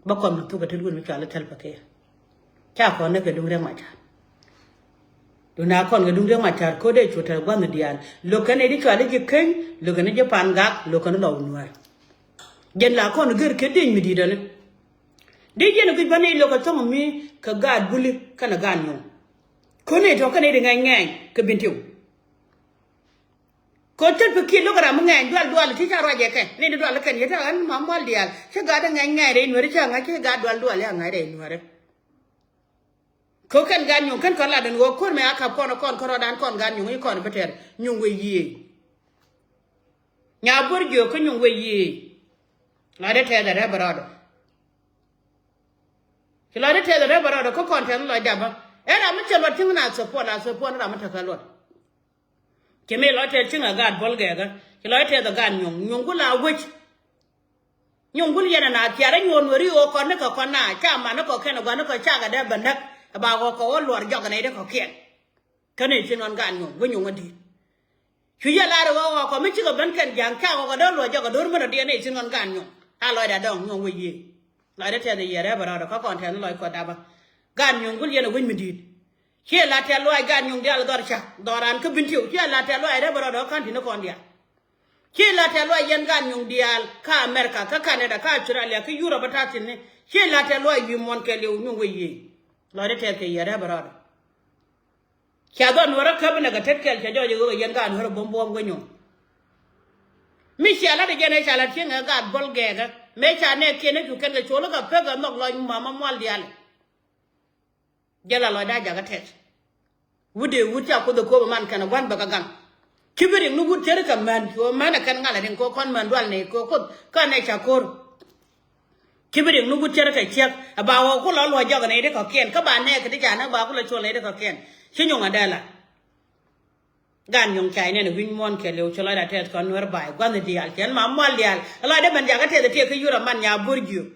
Bä kɔn mi thuk a tet wut mi cual thil bä kila. Ca kɔn ni kɛ duŋ Riɛk Macar. Duŋ na kɔn kɛ duŋ Riɛk Macar ko̱dɛ cu tɛr gua̱nh diaal lo̱k kɛn i̱ di cual i̱ ji̱ keny lo̱k kɛn i̱ ji̱ pan gak lo̱k kɛn i̱ lɔw nuäär. Jɛn la kɔn gër kɛ deny mi di̱i̱t ɛni. Di jɛn i̱ guic bä ni lo̱k kɛ thɔŋ mi kɛ gaat buli kɛn i̱ gaat nyuɔ̱ŋ. Ko̱n i̱ tɔ̱ kɛn i̱ di ŋɛny ŋɛny kɛ bin tiw. Kɛ thil pi kiɛ lo̱k ram mi ŋɛny dual dual ti ca ruacɛ kɛ ni di dual kɛn yet ɣän ma mual diaal ci gat di ŋɛny ŋɛny rɛy nuäri ca ŋa̱c ci gat dual dual ya ŋa̱c rɛy nuäri. Kɛ kɛn gat nyuŋ kɛn kɔn lat den ɣöö ko̱r mɛ a kap kɔn kɔn kärɔɔdan kɔn gat nyuŋ i̱ kɔn bi tɛr nyuŋ wee yiëë. Nya buɔr jiök kä nyuŋ wee yiëë. Lɔcdä tɛth ɛ rɛp ɛ rɔɔdɔ. Ci lɔcdä tɛth ɛ rɛp ɛ rɔɔdɔ kä kɔn tɛth lɔcdä bä. Ɛ ram mi cɛ luɔt cieŋ na thop puɔl a thop puɔl ram mi tekɛ luɔt. Ci mi lɔc tɛth cieŋ ɛ gaat buɔl gɛɛkä ci lɔc tɛth ɛ gaat nyuŋ nyuŋ ku la wec. Nyuŋ gul yɛn ɛn a thiaar ɛ nyuɔ̱ɔ̱n weri ɣöö kɔn ni kɛ kɔn na ca man ni kɔ kɛn ɛ gua̱n ni kɔ cakɛ dee bä näk ɛ ba ɣɔk kɛ ɣöö luɔr jɔk ɛn ɛ dee kɔ̱kiɛn. Kä nɛy ci nɔn gaat nyuɔ̱ɔ̱n wä nyuɔ̱ɔ̱n ɛ di̱i̱t. Cu yɛ lar ɛ ɣɔk ɣɔk kɔ mi cikɛ ben kɛn ja̱a̱ŋ ca ɣɔk ɛ dee luɔr jɔk ɛ do̱r mɛn ɛ diɛn nɛy ci nɔn gaat nyuɔ̱ɔ̱n a lɔcdɛ dɔ̱ŋ nyuɔ̱ɔ̱n wä yiëë. Lɔcdɛ tɛth ɛ yɛ rɛp ɛ rɔɔdɛ kä kɔn tɛth ni lɔc kuɔth dapä. Gaat nyuŋ gul yɛn ɛ wec mi di̱i̱t. Ciɛ la tɛth luaac gaat nyuŋ diaal dhɔr cak dhɔran kä bin tiw ciɛ la tɛth luaac rɛp ɛ rɔɔdɛ kä ka̱n ti̱n ni kɔn diaal. Ci la tɛth luaac yɛn gaat nyuŋ diaal kä America kä Canada kä Australia kä Europe ɛ ta̱thi̱n ni ci la tɛth luaac wi̱i̱ muɔ̱n kɛɛliw nyuŋ wec yiëë. Lɔcdä tɛth kɛ yɛ rɛp ɛ rɔɔdɛ. Ca dhɔn nuɔrä käp inɛ kɛ tet kɛl cɛ jɔc ɛ ɣöö kɛ yɛn gaat nuɔrä buɔ̱m buɔ̱m wec nyuŋ. Mi cia la̱t ɛ jɛn ɛ ca la̱t cieŋ ɛ gaat buɔl gɛɛkä mëë ca nɛɛkiɛn ɛ cu kɛn kɛ col ɛ kɛ pek ɛ nhɔk lɔc mama mual diaal. Jɛ la lɔcdä jakä tɛth. Wut dee wut ca Kuoth ɛ köp ɛ man kɛn ɛ gua̱n bɛ kɛ gaŋ. Ci bi riŋ ni wut cär kɛ män cu män ɛ kɛn ŋal ɛ riŋ kɛ kɔn män dual nɛy kɛ Kuoth kä nɛy ca ko̱r. Ci bi riŋ ni wut cär kɛ ciek ɛ ba ɣɔw ku lɔ luɔc jɔk ɛ nɛy di kɔ̱kiɛn kä ba nɛɛk kɛ di ca näk ba ku lɔ cuɔl nɛy di kɔ̱kiɛn. Ci nyuŋ ɛ dee la. Gan nyuŋ ca inɛn ɛ wi̱ny muɔ̱ɔ̱n kɛɛliw ci lɔcdä tɛth kɔn nuɛr ba̱a̱y gua̱nh diaal cɛn ma mual diaal ɛ lɔcdä ben jakä tɛth ɛ tiɛk kä yur ɛ man nya bo̱r jiök.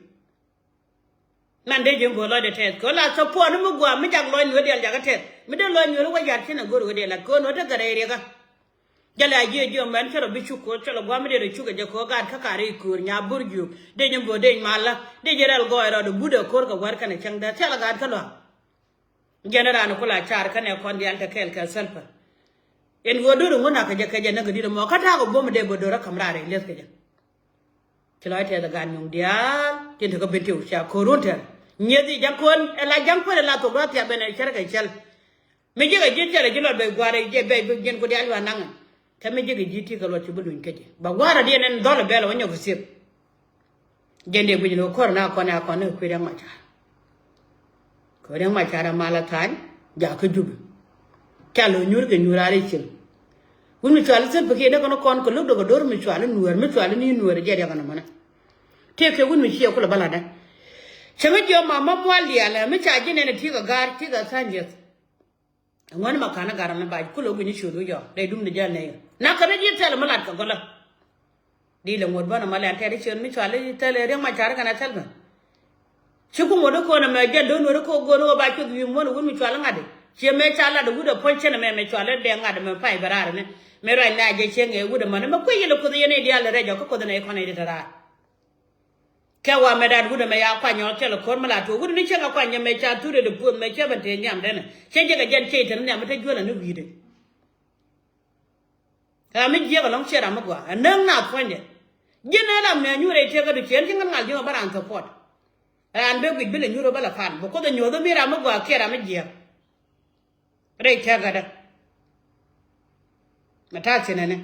Man dee ji̱ bo̱o̱r lɔcdɛ tɛth kɛ ɣöö la thop puɔ̱ɔ̱n mi gua̱a̱m mi jak lɔc nueer diaal jakä tɛth mi dee lɔc nueer wä ya̱r cin a go̱r ɣöö dee la kɛ ɣöö nueer tekɛ rɛy riɛkä. Jälɛ a jiɛ jiɛ mɛn cä rɔ bi cuk ko̱r cä lɛ gua̱a̱m mi dee rɔ cuk ɛ jɛ kɛ ɣöö gaat kä ka̱r i̱ köör nya bo̱r jiök dee ji̱ bo̱o̱r dee malä dee ji̱ rɛl gɔɔy rɔɔdɛ but ɛ ko̱r kɛ wär kɛnɛ cäŋ dee thil ɛ gaat kä lua̱a̱k. Jɛn raan ku la car kɛnɛ kɔn diaal te kɛɛl kɛ thil pär. Ɛn ɣöö do̱r ŋun a kɛ jɛ kɛ jɛ näk kɛ di̱t ɛmɔ kä ta̱a̱ kɛ buɔ̱m dee bä do̱r ɛ ka̱m raar ɛ li̱eth kɛ jɛ. Ci lɔc tɛth ɛ gan nyuŋ diaal tin te kä ben tiw cia ko̱r run tɛr. Nyieth i̱ ja̱ŋ ko̱n ɛ la ja̱ŋ kuɛn ɛ la thok rɔ thiap ben ɛ cär kɛ cäl. Mi ji̱ kɛ ji̱ cäl ɛ ji̱ lɔt bɛ gua̱a̱r ɛ jɛ bɛ ji̱n ku diaal yuan naŋ ɛ. Kä mi ji̱ kɛ ji̱ ti kɛ luɔt ci bi luny kä ji̱ ba gua̱a̱r ɛ diɛn ɛn dhɔl ɛ bɛl ɛ wä nyɔk kɛ thiep. Jɛn dee guic ni wä ko̱r na kɔn ɛ a kɔn ni kɛ kui̱ Riɛk Macar. Kɛ Riɛk Macar ɛ mal a tha̱a̱ny jakä Jup. Ca lo̱ nyuur kɛ nyuur a ri cieŋ. Wut mi cuali Salva Kiir ni kɔn kɔn kɛ lo̱k dɔk a do̱r mi cuali Nuäär, mi cuali ni Nuäär jɛ riɛk ɛn ɛmɔnɛ. Tëëkɛ wut mi ciɛ kulɛ bä latdä. Cäŋ jiɔ ma ma mual diaal ɛ mi ca ji̱ nɛn ɛ ti̱i̱ kɛ ga̱a̱r ti̱i̱ kɛ tha̱a̱ny liɛth. Ŋuäni ma ka̱n ɛ ga̱r ɛn ɛ ba kulɛ wi̱ny ciöt wi̱c ɔ rɛy dum ni jɛ nɛy. Na kɛ rɛc ji̱ thɛl mi lat kɛ gɔlä. Di lɛ ŋuɔ̱t bänä ma lɛn tɛt i̱ ciöt mi cuali thɛl ɛ Riɛk Macar kɛnɛ Salva. Ci ku ŋuɔ̱t i̱ ko̱n ɛmɛ jɛn do̱n nuɔ̱t i̱ ko̱ go̱n i̱ ɣöö ba cuoth wi̱i̱ muɔ̱n i̱ wut mi cuali ŋa̱t i̱. Ciɛ mëë ca lat i̱ wut ɛ puɔ̱ny cɛn ɛmɛ mɛ cuali dee ŋa̱t ɛmɛ pay bɛ raar ɛnɛ. Mëë ruac nɛ a jɛ cieŋ ɛ wut ɛmɔn ɛmɛ kui̱ yɛl i̱ kuoth yɛn i̱ diaal i̱ rɛc ɔ kä kuoth ɛnɛ i̱ kɔn i̱ di te raar. Kɛ wa mɛ dat wut ɛmɛ ya kuany ɔ thil ɛ ko̱r mi la tuɔɔk wut ni cieŋ ɛ kuany ɛmɛ ca thur ɛ di puɔth mɛ cɛ ben tëë nhiam denɛ. Cɛ jɛ kɛ jɛn cɛ i̱ te ni nhiam mi te juäl ɛn i̱ wi̱i̱dɛ. Ram mi jiɛk ɛlɔ̱ŋ ciɛ ram mi gɔaa ɛ näk na puɔ̱nydɛ. Ji̱n ɛ ram nɛ nyuur ɛ tiɛk kä du ciɛ ɛn ci ŋäl ŋal ji̱ ɔ bä raan support. Raan ben guic bi lɛ nyuur ɔ bä lɛ pan bɛ kuoth ɛ nyuɔ̱th ɔ mi ram mi gɔaa kiɛ ram mi jiɛk. Rɛy tɛ̈kädä. Mɛ ta̱a̱ thi̱n ɛnɛ.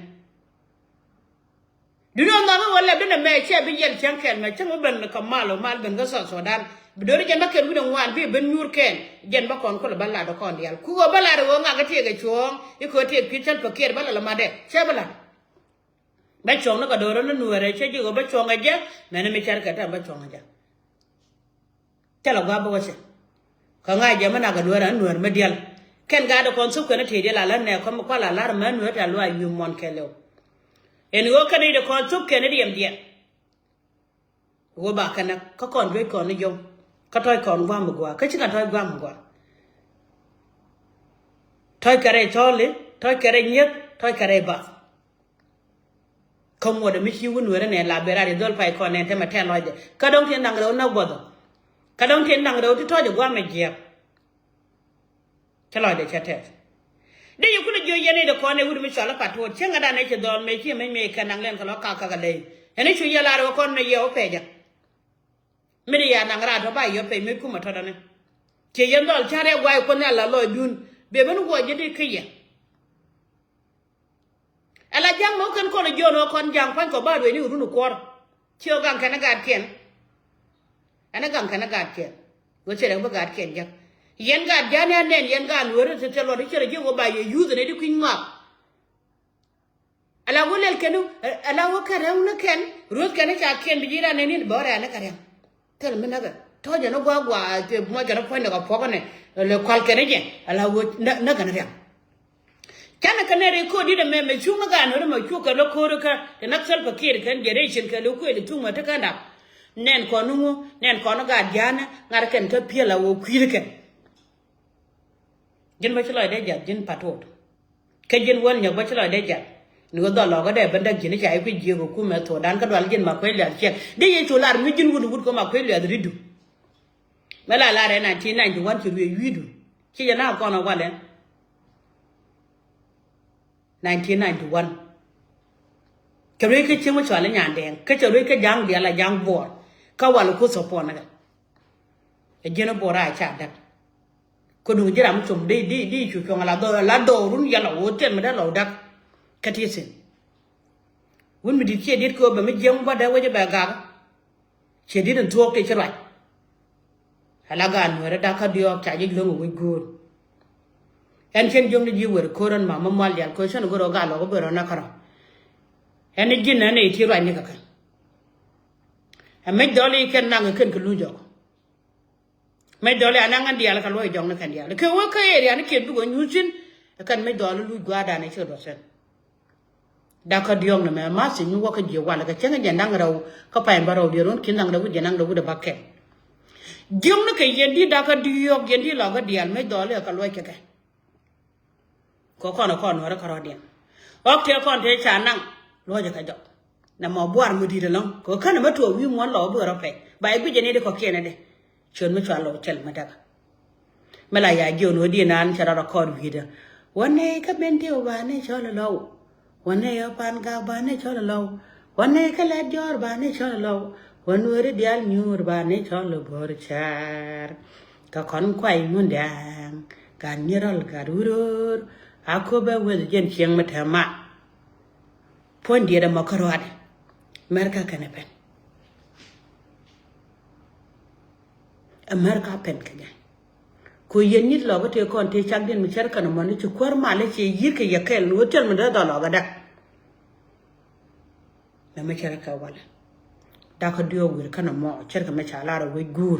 Duundɛ ɣän nhɔk i̱ ɣöö lɛpdä nɛmɛ /cɛ bi yɛl cäŋ kɛl mɛ cäŋ bi ben kɛ mal ɔ mal ben kä South Sudan. Bi do̱ri jɛn bä kɛn wi̱cdɛ ŋuan bi ben nyuur kɛn jɛn bä kɔn kulɛ bä lat ɔ kɔn diaal ku ɣöö bä lat ɣöö ŋakä tëëk ɛ cuɔ̱ɔ̱ŋ i̱ köö tëëk pi̱i̱ Salva Kiir bä lɛ lɛ matdɛ /cɛ bi lat. Bä cuɔ̱ŋ ni kɛ do̱r ni Nuäärɛ cä ji̱ ɣöö bä cuɔ̱ŋ ɛ jɛ mɛn mi cär kɛ tɛm bä cuɔ̱ŋ ɛ jɛ. Thilɛ gua̱a̱p bä wä cɛ. Kä ŋa̱c jɛ mi nak ɛ Nuäär ɛn Nuäär mi diaal. Kɛn gaat ɛ kɔn thop kɛn i̱ tëë diaal a la̱r nɛ kɔm kual a la̱r mɛ Nuäär tɛ̈ luaac wi̱i̱ muɔ̱n kɛɛliw. Ɛn ɣöö kɛn i̱ dee kɔn thop kɛn i̱ diɛm diɛm. Ɣöö ba kɛn kä kɔn duec kɔn i̱ jɔw. Kä tɔ̱c kɔn gua̱a̱m i̱ gua̱a̱ kä ci kɛn tɔ̱c gua̱a̱m i̱ gua̱a̱. Tɔ̱c kɛ rɛy thɔ̱ɔ̱li tɔ̱c kɛ rɛy nyieth tɔ̱c kɛ rɛy bath. Kä ŋuɔ̱t mi ci wun weri nɛ la ben rat i̱ dhol pay kɔn nɛ te mɛ tɛn lɔcdɛ kä dɔ̱ŋ tin da̱ŋ rɛw näk buɔth ɔ. Kä dɔ̱ŋ tin da̱ŋ rɛw ti tɔ̱c ɛ gua̱a̱m ɛ jiɛk. Cä lɔcdɛ cä tɛth. Dee yɛ kulɛ jiö yɛn i̱ dee kɔn ɛ wut mi cɔl i̱ Patot cieŋädan ɛ ci dhɔl mëë ci mëc mëë kɛn naŋ lɛn kɛ lɔ kak kak alɛy. Ɛn i̱ cu yɛ lar ɛ kɔn mëë yɛ wä pɛcä. Mi di ya naŋ raat tɔ ba yɔ pɛc mëë kumɛ tɔtɔni. Ciɛ yɛn dhɔl ca̱r ɛ guay kuɔth nhial la lɔcdun bee ben wuɔc ji̱ di kä yɛ. Ala ja̱ŋ mɛ wä kɛn kɔn jiɔn wä kɔn ja̱ŋ pa̱ny kɔ ba duec ni run kuɔr. Ci wä gaŋ kɛn ɛ gaatkiɛn. Ɛn ɛ gaŋ kɛn ɛ gaatkiɛn. Wä cɛ rɛk bi gaatkiɛn ja̱k. Yɛn gaat ja̱n ya nɛn yɛn gaat lueeri ti tɛl luɔt i̱ cɛ rɛ ji̱ wä ba yɛ yuth ni di kui̱ny ŋɔak. Ala wä lɛl kɛn ala wä kɛn rɛw ni kɛn ruth kɛn i̱ ca kiɛn bi ji̱ ran nɛn in bä rɛ̈n ni kɛ rɛ̈ŋ. Thil mi näkɛ tɔ̱ jɛn i̱ gua̱a̱k gua̱a̱ thil muɔc kɛn i̱ puɔ̱nydɛ kɛ puɔ̱k inɛ lɛ kual kɛn i̱ jɛ ala wä näkɛ ni riaŋ. Canɛ kɛ nɛr i̱ ko̱o̱t di̱t ɛmɛ mɛ cuŋ i̱ gaat nuɔ̱ri mɛ cuk kɛ lɔ ko̱o̱ri kä ti näk Salva Kiir kɛn jɛ rɛy cin kɛ lɔ kuëël i̱ thuŋ mɛ ti kɛn dap. Nɛn kɔn i̱ ŋu nɛn kɔn i̱ gaat ja̱a̱nä ŋa̱r kɛn kä piɛl a wä kui̱r kɛn. Ji̱n bä ci lɔcdɛ jath ji̱n Patot. Kä ji̱n wäl nyɔk bä ci lɔcdɛ jath. Ni ɣöö dhɔl lɔkä dee bändäk ji̱n i̱ ca i̱ kui̱ jiëk ɛ kumɛ thokdan kä dual ji̱n ma kuec luɛth ciɛk. Dee yɛ cu lar mi ji̱n wut wut kɛ ma kuec luɛth ri̱tdu. Mɛ la lar ɛ nineteen ninety one ci ruëë wi̱i̱du. Ci jɛ na kɔn ɛ walɛ. Nineteen ninety one. Cɛ ruëë kä cieŋ mi cual i̱ Nyandɛɛŋ kä cɛ ruëë kä ja̱ŋ diaal a ja̱ŋ buɔɔr. Kä wal i̱ kuth ɔ puɔn nikɛ. Ɛ ji̱n i̱ buɔɔr a ca däk. Kä duŋ ji̱ ram mi com di di di cu cuɔ̱ŋ ala dhɔw ala dhɔw run yɛl a wä tiɛn mi dee lɔw däk. Kä ti thi̱n. Wun mi di̱t ciɛ di̱t kɛ ɣöö bɛ mi jiɛm bä dee wec bɛ gak. Ciɛ di̱t in thuɔɔk ti ci ruac. Ala gaat nueeri da̱kä diɔ̱ɔ̱k ca ji̱ lo̱ŋ ɛ wec go̱o̱r. Ɛn cien jiökni ji̱ wer ko̱r ɛn ma mi mual diaal ko̱r cien go̱r ɣä gaat lɔk ɣä ben rɔ näk kärɔ̱. Ɛn ji̱n ɛn ɛ ti ruacni kɛ kɛn. Ɛ mec dhɔl i̱ kɛn naŋ kɛ kɛn kɛ luny jɔk. Mec dhɔl i̱ anaŋ ɛn diaal kɛ luɔc jɔkni kɛn diaal kɛ wä kä area ni kiɛn bikɛ nyuuth cin. Ɛ kɛn mec dhɔl i̱ luc gua̱a̱r dan ɛ cikɛ duɔth cin. Da̱kä diɔ̱ɔ̱k nɛmɛ ma̱th thiec mi wäkä jiɛ walɛ kɛ cäŋ jɛn da̱ŋ rɛw. Kä pay ɛn bä rɛw diɛ ruɔ̱n ki̱n da̱ŋ rɛw wi̱c jɛn da̱ŋ rɛw wi̱c dee bäk kɛn. Diɔ̱ɔ̱k ni kɛ yɛn di da̱kä diɔ̱ɔ̱k yɛn di lɔkä diaal mec dhɔɔli ɛ kɛ luɔc kɛ kɛ. Kɛ kɔn ɛ kɔn nuɔ̱ɔ̱rä kärɔ̱diɛn. Ɣɔ̱k tëë kɔn tëë ca naŋ luɔ̱cɛ kɛ jɔk. Nɛmɔ buar mi di̱t ɛlɔ̱ŋ kɛ känɛ mi tuɔɔk wi̱i̱ muɔ̱n lɔk bikɛ rɔ pɛc ba yɛ guic jɛn i̱ di kɔ̱kiɛn ɛ dee. Ciöt mi cua lɔk cɛl mi däkä. Mi la ya jiön wä diɛ naan cɛ rɔ rɔ kɔɔr wi̱i̱dä. Wä nɛy kä ben diw ba ni cɔl lɔw. Wä nɛy ɔ pan gak ba ni cɔl lɔw. Wä nɛy kä lɛt jɔɔr ba ni cɔl lɔw. Wä nuɔri diaal nyuur ba ni cɔl bo̱r cɛɛr. Kä kɔn kuay mun dɛɛŋ gat nyirɔl gat wurur. A köp bɛ weth jiɛn cieŋ mi tɛma. Puɔ̱ny diet ɛmɔ kä ruaadɛ. Mɛrkä kɛnɛ pɛn. Ɛ mɛrkä pɛn kɛ jɛ. Ko yɛn nyit lɔkä tëë kɔn tëë cak diɛn mi cär kɛn mɔni ci kuäär malä ci yi̱r kɛ yɛ kɛl ni wä tiɛl mi dee dhɔl lɔkä däk. Mɛ mi cär kɛ walɛ. Dakä diɔ̱ɔ̱k wi̱r kɛn mɔ cär kɛ mi ca lar wec guur.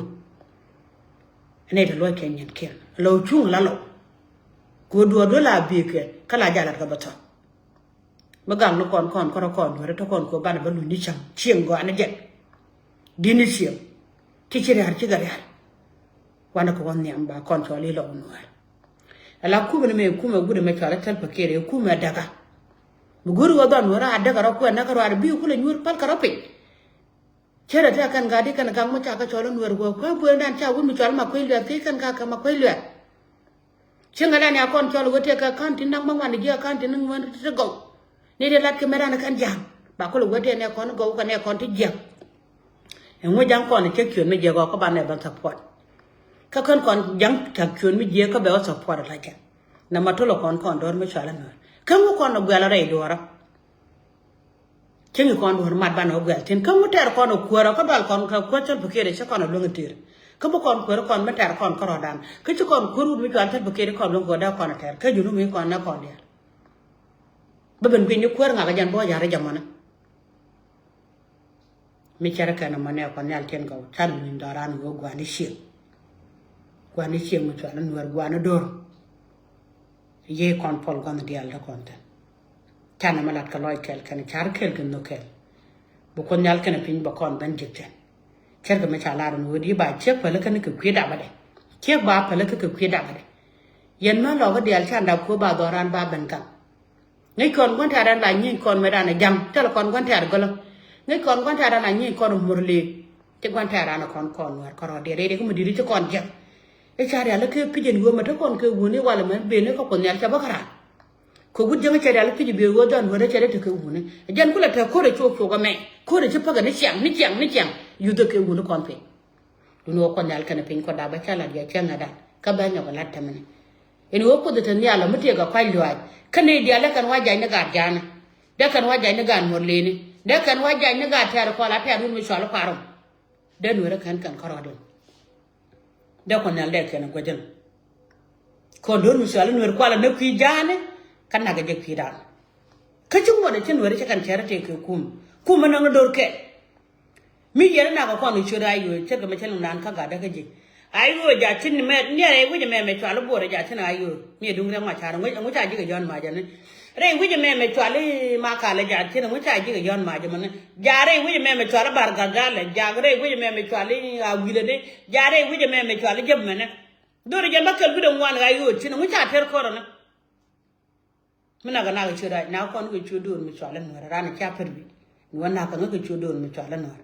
Ɛn ɛ ti luɔc kɛ nyɛn kiɛn lɔ cuŋ la lɔ. Ko duɔ̱ɔ̱r duɔ̱ɔ̱r la bi̱i̱ kɛ kä la jalat kɛ bä thɔk. Mi gak ni kɔn kɔn kɔn kɔn duɔ̱ɔ̱r tɔ kɔn ko banɛ bä luny ni cäŋ cieŋ gɔaa ni jɛn. Di̱t ni cieŋ. Ti ci riar ci gɛ riar. Wanɛ kɛ wä nhiam ba kɔn cɔl i̱ lɔk nuäär. Ala kumɛ ni mɛ kumɛ gudɛ mɛ cɔal i̱ Salva Kiir ɛ kumɛ däkä. Mi go̱ri wä dhɔn nuäär a däkä rɔ kuɛ näkä ruaar bi kulɛ nyuur pal kɛ rɔ piny. Cärɛ tɛ kɛn gat di kɛn gaŋ mi ca kɛ cɔl i̱ nuäär wä kuɛ bueedan ca wut mi cɔal ma kuec luɛth ti kɛn ka kɛ ma kuec luɛth. Cieŋɛ la ni a kɔn cɔl wä tëë kɛ ka̱n ti naŋ ma ŋuan ji̱ a ka̱n ti ni ŋuan ti gɔw. Ni ti lat kɛ mɛ ran kɛn ja̱ŋ ba kulɛ wä tëë ni a kɔn gɔw kɛ ni a kɔn ti jiäk. Ɛŋu ja̱ŋ kɔn cä kiön mi jiäk ɔ kä banɛ bän support. Kä kän kɔn ja̱ŋ cä kiön mi jiäk kä bɛ wä support la cɛ. Nɛ ma tolɔ kɔn kɔn dɔr mi cɔal i̱ nuäär kä ŋu kɔn ɔ guɛl rɛy duɔrä. Cieŋ i̱ kɔn duɔ̱ɔ̱r mat banɛ wä guɛl thi̱n. Kä ŋu tɛɛr kɔn ɛ kuäärä kä dual kɔn kä kuäär Salva Kiir cä kɔn ɛ luäŋ i̱ ti̱i̱r. Kä bi kɔn kuäär kɔn mi tɛɛr kɔn kärɔ̱dan. Kä ci kɔn kuäär wut mi cual Salva Kiir kɔn luäŋ kɛ wä dee kɔn ɛ tɛɛr. Kä junub mi kɔn nɛ kɔn diaal. Bä ben gui̱ny ni kuäär ŋak ɛ jɛn bä wä ja̱r ɛ jɛ mɔnɛ. Mi cärä kɛn ɛmɔ nɛ kɔn nhial tiɛn gɔw can mi dhɔran wee guani cieŋ. Guani cieŋ mi cual i̱ nuäär guani do̱r. Yiëë kɔn pɔl gua̱nh diaal dee kɔn thi̱n. Canɛ mi lat kɛ lɔc kɛl kɛn ca̱r kɛl kɛ nhök kɛl. Bi kuoth nhial kɛnɛ piny bɛ kɔn ben ji̱k thi̱n. Cärkɛ mi ca lar ɛn ɣöö di ba ciek päli kɛn kɛ kui̱ dapä dɛ. Ciek ba päli kɛ kɛ kui̱ dapä dɛ. Yɛn mɛ lɔkä diaal can dap kuoth ba dhɔran ba ben gaŋ. Ŋäc kɔn gua̱n tɛ̈ran la nyieny kɔn mëë ran a ja̱ŋ thilɛ kɔn gua̱n tɛ̈r gölä. Ŋäc kɔn gua̱n tɛ̈ran la nyieny kɔn muɔ̱r lëë. Ci gua̱n tɛ̈ran kɔn kɔn nuäär kärɔ̱diɛn rɛy rɛy kä mi di̱t ci kɔn jiäk. I̱ ca rial i̱ kee pi̱c ɛn ɣöö mɛ te kɔn kɛ wuni walɛ mɛ ben i̱ kä kuoth nhial cɛ bä kä raan. Kɛ wut jäŋ cɛ rial i̱ pi̱c i̱ ben ɣöö dhɔn wuni rɛy cɛ dee te kɛ wuni. Ɛ jɛn kulɛ te ko̱r ɛ cok cok ɛmɛ ko̱r ɛ ci päk ɛ ni ciaŋ ni ciaŋ ni ciaŋ. Yuth ɛ kɛ wuni kɔn piny. Duni wä kuɔth nhial kɛnɛ piny kuɔth dap bä ca lat yɛ cäŋ ɛ dan kä bä nyɔk ɛ lat tämɛni. Ɛn wä kuoth ɛ te nhial ɔ mi tëëk ɛ kuac luaac kä nɛy diaal lɛ kɛn wa jac ni gaat ja̱a̱ni. Dee kɛn wa jac ni gaat muɔr lëëni dee kɛn wa jac ni gaat tɛ̈r kɔl a tɛ̈r wun mi cual i̱ kuarom. Dee nueerä kɛn kɛn kärɔɔdun. Dee kuɔth nhial dee kɛn ɛ guäcän. Kɔn do̱r mi cual i̱ nueer kual ɛ näk kui̱ ja̱a̱ni kä nak ɛ jɛ kui̱ dan. Kä ci ŋuɔt ɛ ci nueerä ci kɛn cɛrɛ tëëk kɛ kum kum ɛ näŋ ni do̱r kɛ. Mi yɛn nak kɔn kɛ ciöt a yo̱o̱ ce̱tkɛ mɛ cä liŋ naan kä gatdä kä ji̱. A yo̱o̱ ja̱ cin mɛ niɛ rɛy wi̱c ɛmɛ mɛ cual i̱ bo̱o̱rɛ ja̱ cin a yo̱o̱ mi duŋ rɛŋ ma ca̱r ŋuc ca ji̱ kɛ Jɔ̱ɔ̱n Mac ɛni. Rɛy wi̱c ɛmɛ mɛ cual i̱ ma kalɛ ja̱ cin ŋuc ca ji̱ kɛ Jɔ̱ɔ̱n Mac ɛmɛni. Ja̱ rɛy wi̱c ɛmɛ mɛ cual i̱ Bar Gathalɛ ja̱ rɛy wi̱c ɛmɛ mɛ cual i̱ a wi̱lɛni. Ja̱ rɛy wi̱c ɛmɛ mɛ cual i̱ jep mɛni. Dho̱r jɛn bä kɛl wi̱dɛ ŋuan a yo̱o̱ cin ŋuc ca tɛr kɔrɔni. Mi nak kɛ nak kɛ ciöt rac nak kɔn kɛ ciöt do̱r mi cual i̱ nuäär ran ca pär bi. Ni wä nak kɛ ŋä kɛ ciöt do̱r mi cual i̱ nuäär.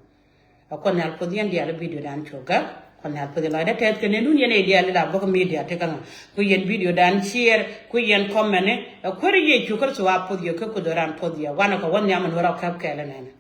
Ɛ kuɔth nhial puɔth yɛn diaal i̱ video dan cok gäk. Kuɔth nhial puɔth yɛn lɔcdä tɛth kɛ nɛn dun yɛn i̱ diaal i̱ la bäk media ti kä ŋä. Ku yɛn video dan share ku yɛn comment i̱ ɛ kuäär i̱ Yecu Kritho a puɔth yɛ kä kuoth ran puɔth yɛ wanɛ kɛ wä nhiam in wä rɔ kɛp kɛɛl inɛnɛ.